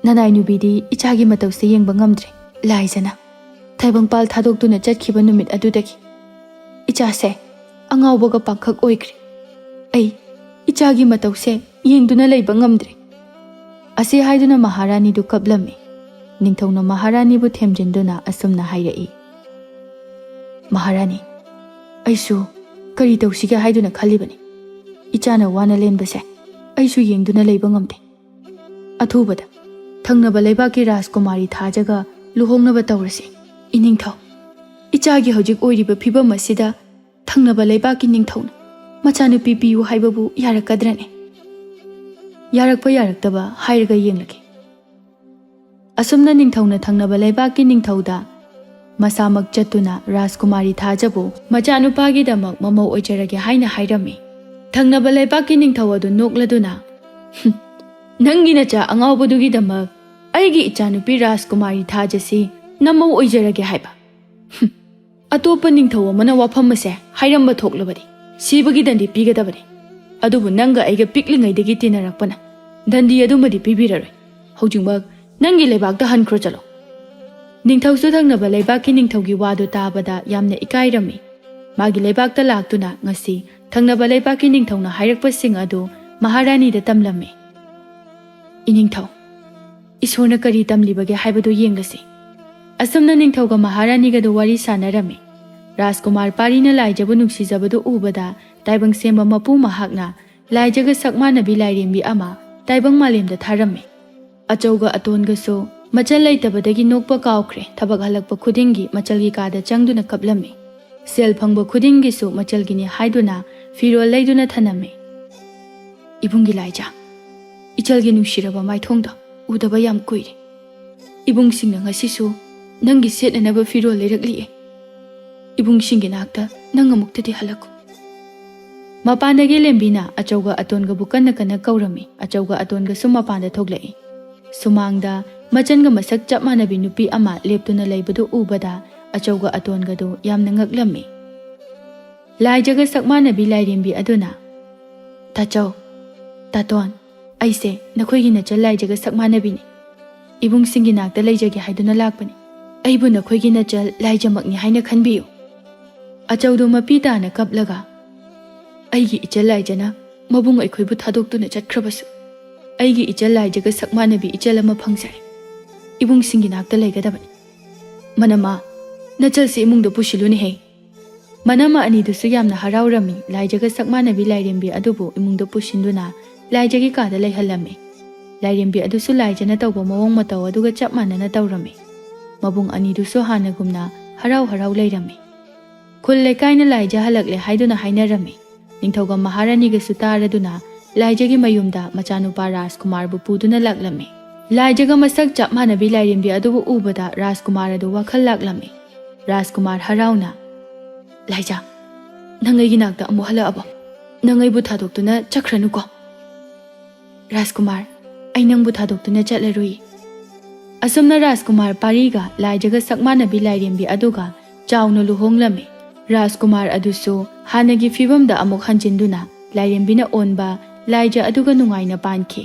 ꯅꯅꯥꯏ ꯅꯨꯄꯤꯗꯤ ꯏꯆꯥꯒꯤ ꯃꯇꯧꯁꯦ ꯌꯦꯡꯕ ꯉꯝꯗ꯭ꯔꯦ꯫ ꯂꯥꯏꯖꯅ ꯊꯥꯏꯕꯪꯄꯥꯜ ꯊꯥꯗꯣꯛꯇꯨꯅ ꯆꯠꯈꯤꯕ ꯅꯨꯃꯤꯠ ꯑꯗꯨꯗꯒꯤ ꯏꯆꯥꯁꯦ ꯑꯉꯥꯎꯕꯒ ꯄꯥꯡꯈꯛ ꯑꯣꯏꯈ꯭ꯔꯦ꯫ ꯑꯩ ꯏꯆꯥꯒꯤ ꯃꯇꯧꯁꯦ ꯌꯦꯡꯗꯨꯅ ꯂꯩꯕ ꯉꯝꯗ꯭ꯔꯦ"꯫ ꯑꯁꯤ ꯍꯥꯏꯗꯨꯅ ꯃꯍꯥꯔꯥꯅꯤꯗꯨ ꯀꯞꯂꯝꯃꯤ꯫ ꯅꯤꯡꯊꯧꯅ ꯃꯍꯥꯔꯥꯅꯤꯕꯨ ꯊꯦꯝꯖꯤꯟꯗꯨꯅ ꯑꯁꯨꯝꯅ ꯍꯥꯏꯔꯛꯏ, "ꯃꯍꯥꯔꯥꯅꯤ, ꯑꯩꯁꯨ ꯀꯔꯤ ꯇꯧꯁꯤꯒꯦ ꯍꯥꯏꯗꯨꯅ ꯈꯜꯂꯤꯕꯅꯤ꯫ ꯏꯆꯥꯅ ꯋꯥꯅ ꯂꯦꯟꯕꯁꯦ ꯑꯩꯁꯨ ꯌꯦꯡꯗꯨꯅ ꯂꯩꯕ ꯉꯝꯗꯦ꯫ ꯑꯊꯨꯕꯗ ꯊꯪꯅꯕ ꯂꯩꯕꯥꯛꯀꯤ ꯔꯥꯖꯀꯨꯃꯥꯔꯤ ꯊꯥꯖꯒ ꯂꯨꯍꯣꯡꯅꯕ ꯇꯧꯔꯁꯤ꯫ ꯏꯅꯤꯡꯊꯧ, ꯏꯆꯥꯒꯤ ꯍꯧꯖꯤꯛ ꯑꯣꯏꯔꯤꯕ ꯐꯤꯕꯝ ꯑꯁꯤꯗ ꯊꯪꯅꯕ ꯂꯩꯕꯥꯛꯀꯤ ꯅꯤꯡꯊꯧꯅ ꯃꯆꯥꯅꯨꯄꯤ ꯄꯤꯌꯨ ꯍꯥꯏꯕꯕꯨ ꯌꯥꯔꯛꯀꯗ꯭ꯔꯅꯦ? ꯌꯥꯔꯛꯄ ꯌꯥꯔꯛꯇꯕ ꯍꯥꯏꯔꯒ ꯌꯦꯡꯂꯒꯦ꯫ ꯑꯁꯨꯝꯅ ꯅꯤꯡꯊꯧꯅ ꯊꯪꯅꯕ ꯂꯩꯕꯥꯛꯀꯤ ꯅꯤꯡꯊꯧꯗ ꯃꯁꯥꯃꯛ ꯆꯠꯇꯨꯅ ꯔꯥꯖꯀꯨꯃꯥꯔꯤ ꯊꯥꯖꯕꯨ ꯃꯆꯥꯅꯨꯄꯥꯒꯤꯗꯃꯛ ꯃꯃꯧ ꯑꯣꯏꯖꯔꯒꯦ ꯍꯥꯏꯅ ꯍꯥꯏꯔꯝꯃꯤ꯫ ꯊꯪꯅꯕ ꯂꯩꯕꯥꯛꯀꯤ ꯅꯤꯡꯊꯧ ꯑꯗꯨ ꯅꯣꯛꯂꯗꯨꯅ, "ꯍꯨꯝ, ꯅꯪꯒꯤ ꯅꯆꯥ ꯑꯉꯥꯎꯕꯗꯨꯒꯤꯗꯃꯛ ꯑꯩꯒꯤ ꯏꯆꯥꯅꯨꯄꯤ ꯔꯥꯖꯀꯨꯃꯥꯔꯤ ꯊꯥꯖꯁꯤ ꯅꯃꯧ ꯑꯣꯏꯖꯔꯒꯦ ꯍꯥꯏꯕ? ꯍꯨꯝ, ꯑꯇꯣꯞꯄ ꯅꯤꯡꯊꯧ ꯑꯃꯅ ꯋꯥꯐꯝ ꯑꯁꯦ ꯍꯥꯏꯔꯝꯕ ꯊꯣꯛꯂꯕꯗꯤ ꯁꯤꯕꯒꯤ ꯗꯟꯗꯤ ꯄꯤꯒꯗꯕꯅꯤ꯫ ꯑꯗꯨꯕꯨ ꯅꯪꯒ ꯑꯩꯒ ꯄꯤꯛꯂꯤꯉꯩꯗꯒꯤ ꯇꯤꯟꯅꯔꯛꯄꯅ ꯗꯟꯗꯤ ꯑꯗꯨꯃꯗꯤ ꯄꯤꯕꯤꯔꯔꯣꯏ꯫ ꯍꯧꯖꯤꯛꯃꯛ ꯅꯪꯒꯤ ꯂꯩꯕꯥꯛꯇ ꯍꯟꯈ꯭ꯔꯣ ꯆꯠꯂꯣ꯫" ꯅꯤꯡꯊꯧꯁꯨ ꯊꯪꯅꯕ ꯂꯩꯕꯥꯛꯀꯤ ꯅꯤꯡꯊꯧꯒꯤ ꯋꯥꯗꯨ ꯇꯥꯕꯗ ꯌꯥꯝꯅ ꯏꯀꯥꯏꯔꯝꯃꯤ꯫ ꯃꯥꯒꯤ ꯂꯩꯕꯥꯛꯇ ꯂꯥꯛꯇꯨꯅ ꯉꯁꯤ ꯊꯪꯅꯕ ꯂꯩꯕꯥꯛꯀꯤ ꯅꯤꯡꯊꯧꯅ ꯍꯥꯏꯔꯛꯄꯁꯤꯡ ꯑꯗꯨ ꯃꯍꯥꯔꯥꯅꯤꯗ ꯇꯝꯂꯝꯃꯤ꯫ "ꯏꯅꯤꯡꯊꯧ, ꯏꯁꯣꯔꯅ ꯀꯔꯤ ꯇꯝꯂꯤꯕꯒꯦ ꯍꯥꯏꯕꯗꯨ ꯌꯦꯡꯂꯁꯤ꯫" ꯑꯁꯨꯝꯅ ꯅꯤꯡꯊꯧꯒ ꯃꯍꯥꯔꯥꯅꯤꯒꯗꯨ ꯋꯥꯔꯤ ꯁꯥꯟꯅꯔꯝꯃꯤ꯫ ꯔꯥꯖꯀꯨꯃꯥꯔ ꯄꯥꯔꯤꯅ ꯂꯥꯏꯖꯕꯨ ꯅꯨꯡꯁꯤꯖꯕꯗꯨ ꯎꯕꯗ ꯇꯥꯏꯕꯪ ꯁꯦꯝꯕ ꯃꯄꯨ ꯃꯍꯥꯛꯅ ꯂꯥꯏꯖꯒ ꯁꯛ ꯃꯥꯟꯅꯕꯤ ꯂꯥꯏꯔꯦꯝꯕꯤ ꯑꯃ ꯇꯥꯏꯕꯪ ꯃꯥꯂꯦꯝꯗ ꯊꯥꯔꯝꯃꯤ꯫ ꯑꯆꯧꯒ ꯑꯇꯣꯟꯒꯁꯨ ꯃꯆꯜ ꯂꯩꯇꯕꯗꯒꯤ ꯅꯣꯛꯄ ꯀꯥꯎꯈ꯭ꯔꯦ꯫ ꯊꯕꯛ ꯍꯜꯂꯛꯄ ꯈꯨꯗꯤꯡꯒꯤ ꯃꯆꯜꯒꯤ ꯀꯥꯗ ꯆꯪꯗꯨꯅ ꯀꯞꯂꯝꯃꯤ꯫ ꯁꯦꯜ ꯐꯪꯕ ꯈꯨꯗꯤꯡꯒꯤꯁꯨ ꯃꯆꯜꯒꯤꯅꯤ ꯍꯥꯏꯗꯨꯅ ꯐꯤꯔꯣꯜ ꯂꯩꯗꯨꯅ ꯊꯅꯝꯃꯤ꯫ "ꯏꯕꯨꯡꯒꯤ ꯂꯥꯏꯖ, ꯏꯆꯜꯒꯤ ꯅꯨꯡꯁꯤꯔꯕ ꯃꯥꯏꯊꯣꯡꯗꯣ ꯎꯗꯕ ꯌꯥꯝ ꯀꯨꯏꯔꯦ꯫ ꯏꯕꯨꯡꯁꯤꯡꯅ ꯉꯁꯤꯁꯨ ꯅꯪꯒꯤ ꯁꯦꯠꯅꯅꯕ ꯐꯤꯔꯣꯜ ꯂꯩꯔꯛꯂꯤꯌꯦ꯫ ꯏꯕꯨꯡꯁꯤꯡꯒꯤ ꯅꯥꯛꯇ ꯅꯪ ꯑꯃꯨꯛꯇꯗꯤ ꯍꯜꯂꯛꯈꯣ꯫" ꯃꯄꯥꯟꯗꯒꯤ ꯂꯦꯝꯕꯤꯅ ꯑꯆꯧꯒ ꯑꯇꯣꯟꯒꯕꯨ ꯀꯟꯅ ꯀꯟꯅ ꯀꯧꯔꯝꯃꯤ꯫ ꯑꯆꯧꯒ ꯑꯇꯣꯟꯒꯁꯨ ꯃꯄꯥꯟꯗ ꯊꯣꯛꯂꯛꯏ꯫ ꯁꯨꯃꯥꯡꯗ ꯃꯆꯟꯒ ꯃꯁꯛ ꯆꯞ ꯃꯥꯟꯅꯕꯤ ꯅꯨꯄꯤ ꯑꯃ ꯂꯦꯞꯇꯨꯅ ꯂꯩꯕꯗꯨ ꯎꯕꯗ ꯑꯆꯧꯒ ꯑꯇꯣꯟꯒꯗꯨ ꯌꯥꯝꯅ ꯉꯛꯂꯝꯃꯤ꯫ ꯂꯥꯏꯖꯒ ꯁꯛ ꯃꯥꯟꯅꯕꯤ ꯂꯥꯏꯔꯦꯝꯕꯤ ꯑꯗꯨꯅ, "ꯇꯥꯆꯧ, ꯇꯥꯇꯣꯟ, ꯑꯩꯁꯦ ꯅꯈꯣꯏꯒꯤ ꯅꯆꯜ ꯂꯥꯏꯖꯒ ꯁꯛ ꯃꯥꯟꯅꯕꯤꯅꯤ꯫ ꯏꯕꯨꯡꯁꯤꯡꯒꯤ ꯅꯥꯛꯇ ꯂꯩꯖꯒꯦ ꯍꯥꯏꯗꯨꯅ ꯂꯥꯛꯄꯅꯤ꯫ ꯑꯩꯕꯨ ꯅꯈꯣꯏꯒꯤ ꯅꯆꯜ ꯂꯥꯏꯖꯃꯛꯅꯤ ꯍꯥꯏꯅ ꯈꯟꯕꯤꯌꯨ꯫" ꯑꯆꯧꯗꯨ ꯃꯄꯤ ꯇꯥꯅ ꯀꯞꯂꯒ, "ꯑꯩꯒꯤ ꯏꯆꯜ ꯂꯥꯏꯖꯅ ꯃꯕꯨꯡ ꯑꯩꯈꯣꯏꯕꯨ ꯊꯥꯗꯣꯛꯇꯨꯅ ꯆꯠꯈ꯭ꯔꯕꯁꯨ, ꯑꯩꯒꯤ ꯏꯆꯜ ꯂꯥꯏꯖꯒ ꯁꯛ ꯃꯥꯟꯅꯕꯤ ꯏꯆꯜ ꯑꯃ ꯐꯪꯖꯔꯦ꯫ ꯏꯕꯨꯡꯁꯤꯡꯒꯤ ꯅꯥꯛꯇ ꯂꯩꯒꯗꯕꯅꯤ꯫" "ꯃꯅꯝꯃ, ꯅꯆꯜꯁꯤ ꯏꯃꯨꯡꯗ ꯄꯨꯁꯤꯜꯂꯨꯅꯦꯍꯦ꯫" ꯃꯅꯝꯃ ꯑꯅꯤꯗꯨꯁꯨ ꯌꯥꯝꯅ ꯍꯔꯥꯎꯔꯝꯃꯤ꯫ ꯂꯥꯏꯖꯒ ꯁꯛ ꯃꯥꯟꯅꯕꯤ ꯂꯥꯏꯔꯦꯝꯕꯤ ꯑꯗꯨꯕꯨ ꯏꯃꯨꯡꯗ ꯄꯨꯁꯤꯟꯗꯨꯅ ꯂꯥꯏꯖꯒꯤ ꯀꯥꯗ ꯂꯩꯍꯜꯂꯝꯃꯤ꯫ ꯂꯥꯏꯔꯦꯝꯕꯤ ꯑꯗꯨꯁꯨ ꯂꯥꯏꯖꯅ ꯇꯧꯕ ꯃꯑꯣꯡ ꯃꯇꯧ ꯑꯗꯨꯒ ꯆꯞ ꯃꯥꯟꯅꯅ ꯇꯧꯔꯝꯃꯤ꯫ ꯃꯕꯨꯡ ꯑꯅꯤꯗꯨꯁꯨ ꯍꯥꯟꯅꯒꯨꯝꯅ ꯍꯔꯥꯎ ꯍꯔꯥꯎ ꯂꯩꯔꯝꯃꯤ꯫ ꯈꯨꯜ ꯂꯩꯀꯥꯏꯅ ꯂꯥꯏꯖ ꯍꯜꯂꯛꯂꯦ ꯍꯥꯏꯗꯨꯅ ꯍꯥꯏꯅꯔꯝꯃꯤ꯫ ꯅꯤꯡꯊꯧꯒ ꯃꯍꯥꯔꯥꯅꯤꯒꯁꯨ ꯇꯥꯔꯗꯨꯅ ꯂꯥꯏꯖꯒꯤ ꯃꯌꯨꯝꯗ ꯃꯆꯥꯅꯨꯄꯥ ꯔꯥꯖꯀꯨꯃꯥꯔꯕꯨ ꯄꯨꯗꯨꯅ ꯂꯥꯛꯂꯝꯃꯤ꯫ ꯂꯥꯏꯖꯒ ꯃꯁꯛ ꯆꯞ ꯃꯥꯟꯅꯕꯤ ꯂꯥꯏꯔꯦꯝꯕꯤ ꯑꯗꯨꯕꯨ ꯎꯕꯗ ꯔꯥꯖꯀꯨꯃꯥꯔ ꯑꯗꯨ ꯋꯥꯈꯜ ꯂꯥꯛꯂꯝꯃꯤ꯫ ꯔꯥꯖꯀꯨꯃꯥꯔ ꯍꯔꯥꯎꯅ, "ꯂꯥꯏꯖ, ꯅꯪ ꯑꯩꯒꯤ ꯅꯥꯛꯇ ꯑꯃꯨꯛ ꯍꯜꯂꯛꯑꯕꯣ? ꯅꯪ ꯑꯩꯕꯨ ꯊꯥꯗꯣꯛꯇꯨꯅ ꯆꯠꯈ꯭ꯔꯅꯨꯀꯣ꯫" "ꯔꯥꯖꯀꯨꯃꯥꯔ, ꯑꯩ ꯅꯪꯕꯨ ꯊꯥꯗꯣꯛꯇꯨꯅ ꯆꯠꯂꯔꯣꯏ꯫" ꯑꯁꯨꯝꯅ ꯔꯥꯖꯀꯨꯃꯥꯔ ꯄꯥꯔꯤꯒ ꯂꯥꯏꯖꯒ ꯁꯛ ꯃꯥꯟꯅꯕꯤ ꯂꯥꯏꯔꯦꯝꯕꯤ ꯑꯗꯨꯒ ꯆꯥꯎꯅ ꯂꯨꯍꯣꯡꯂꯝꯃꯤ꯫ ꯔꯥꯖꯀꯨꯃꯥꯔ ꯑꯗꯨꯁꯨ ꯍꯥꯟꯅꯒꯤ ꯐꯤꯕꯝꯗ ꯑꯃꯨꯛ ꯍꯟꯖꯤꯟꯗꯨꯅ ꯂꯥꯏꯔꯦꯝꯕꯤꯅ ꯑꯣꯟꯕ ꯂꯥꯏꯖ ꯑꯗꯨꯒ ꯅꯨꯡꯉꯥꯏꯅ ꯄꯥꯟꯈꯤ꯫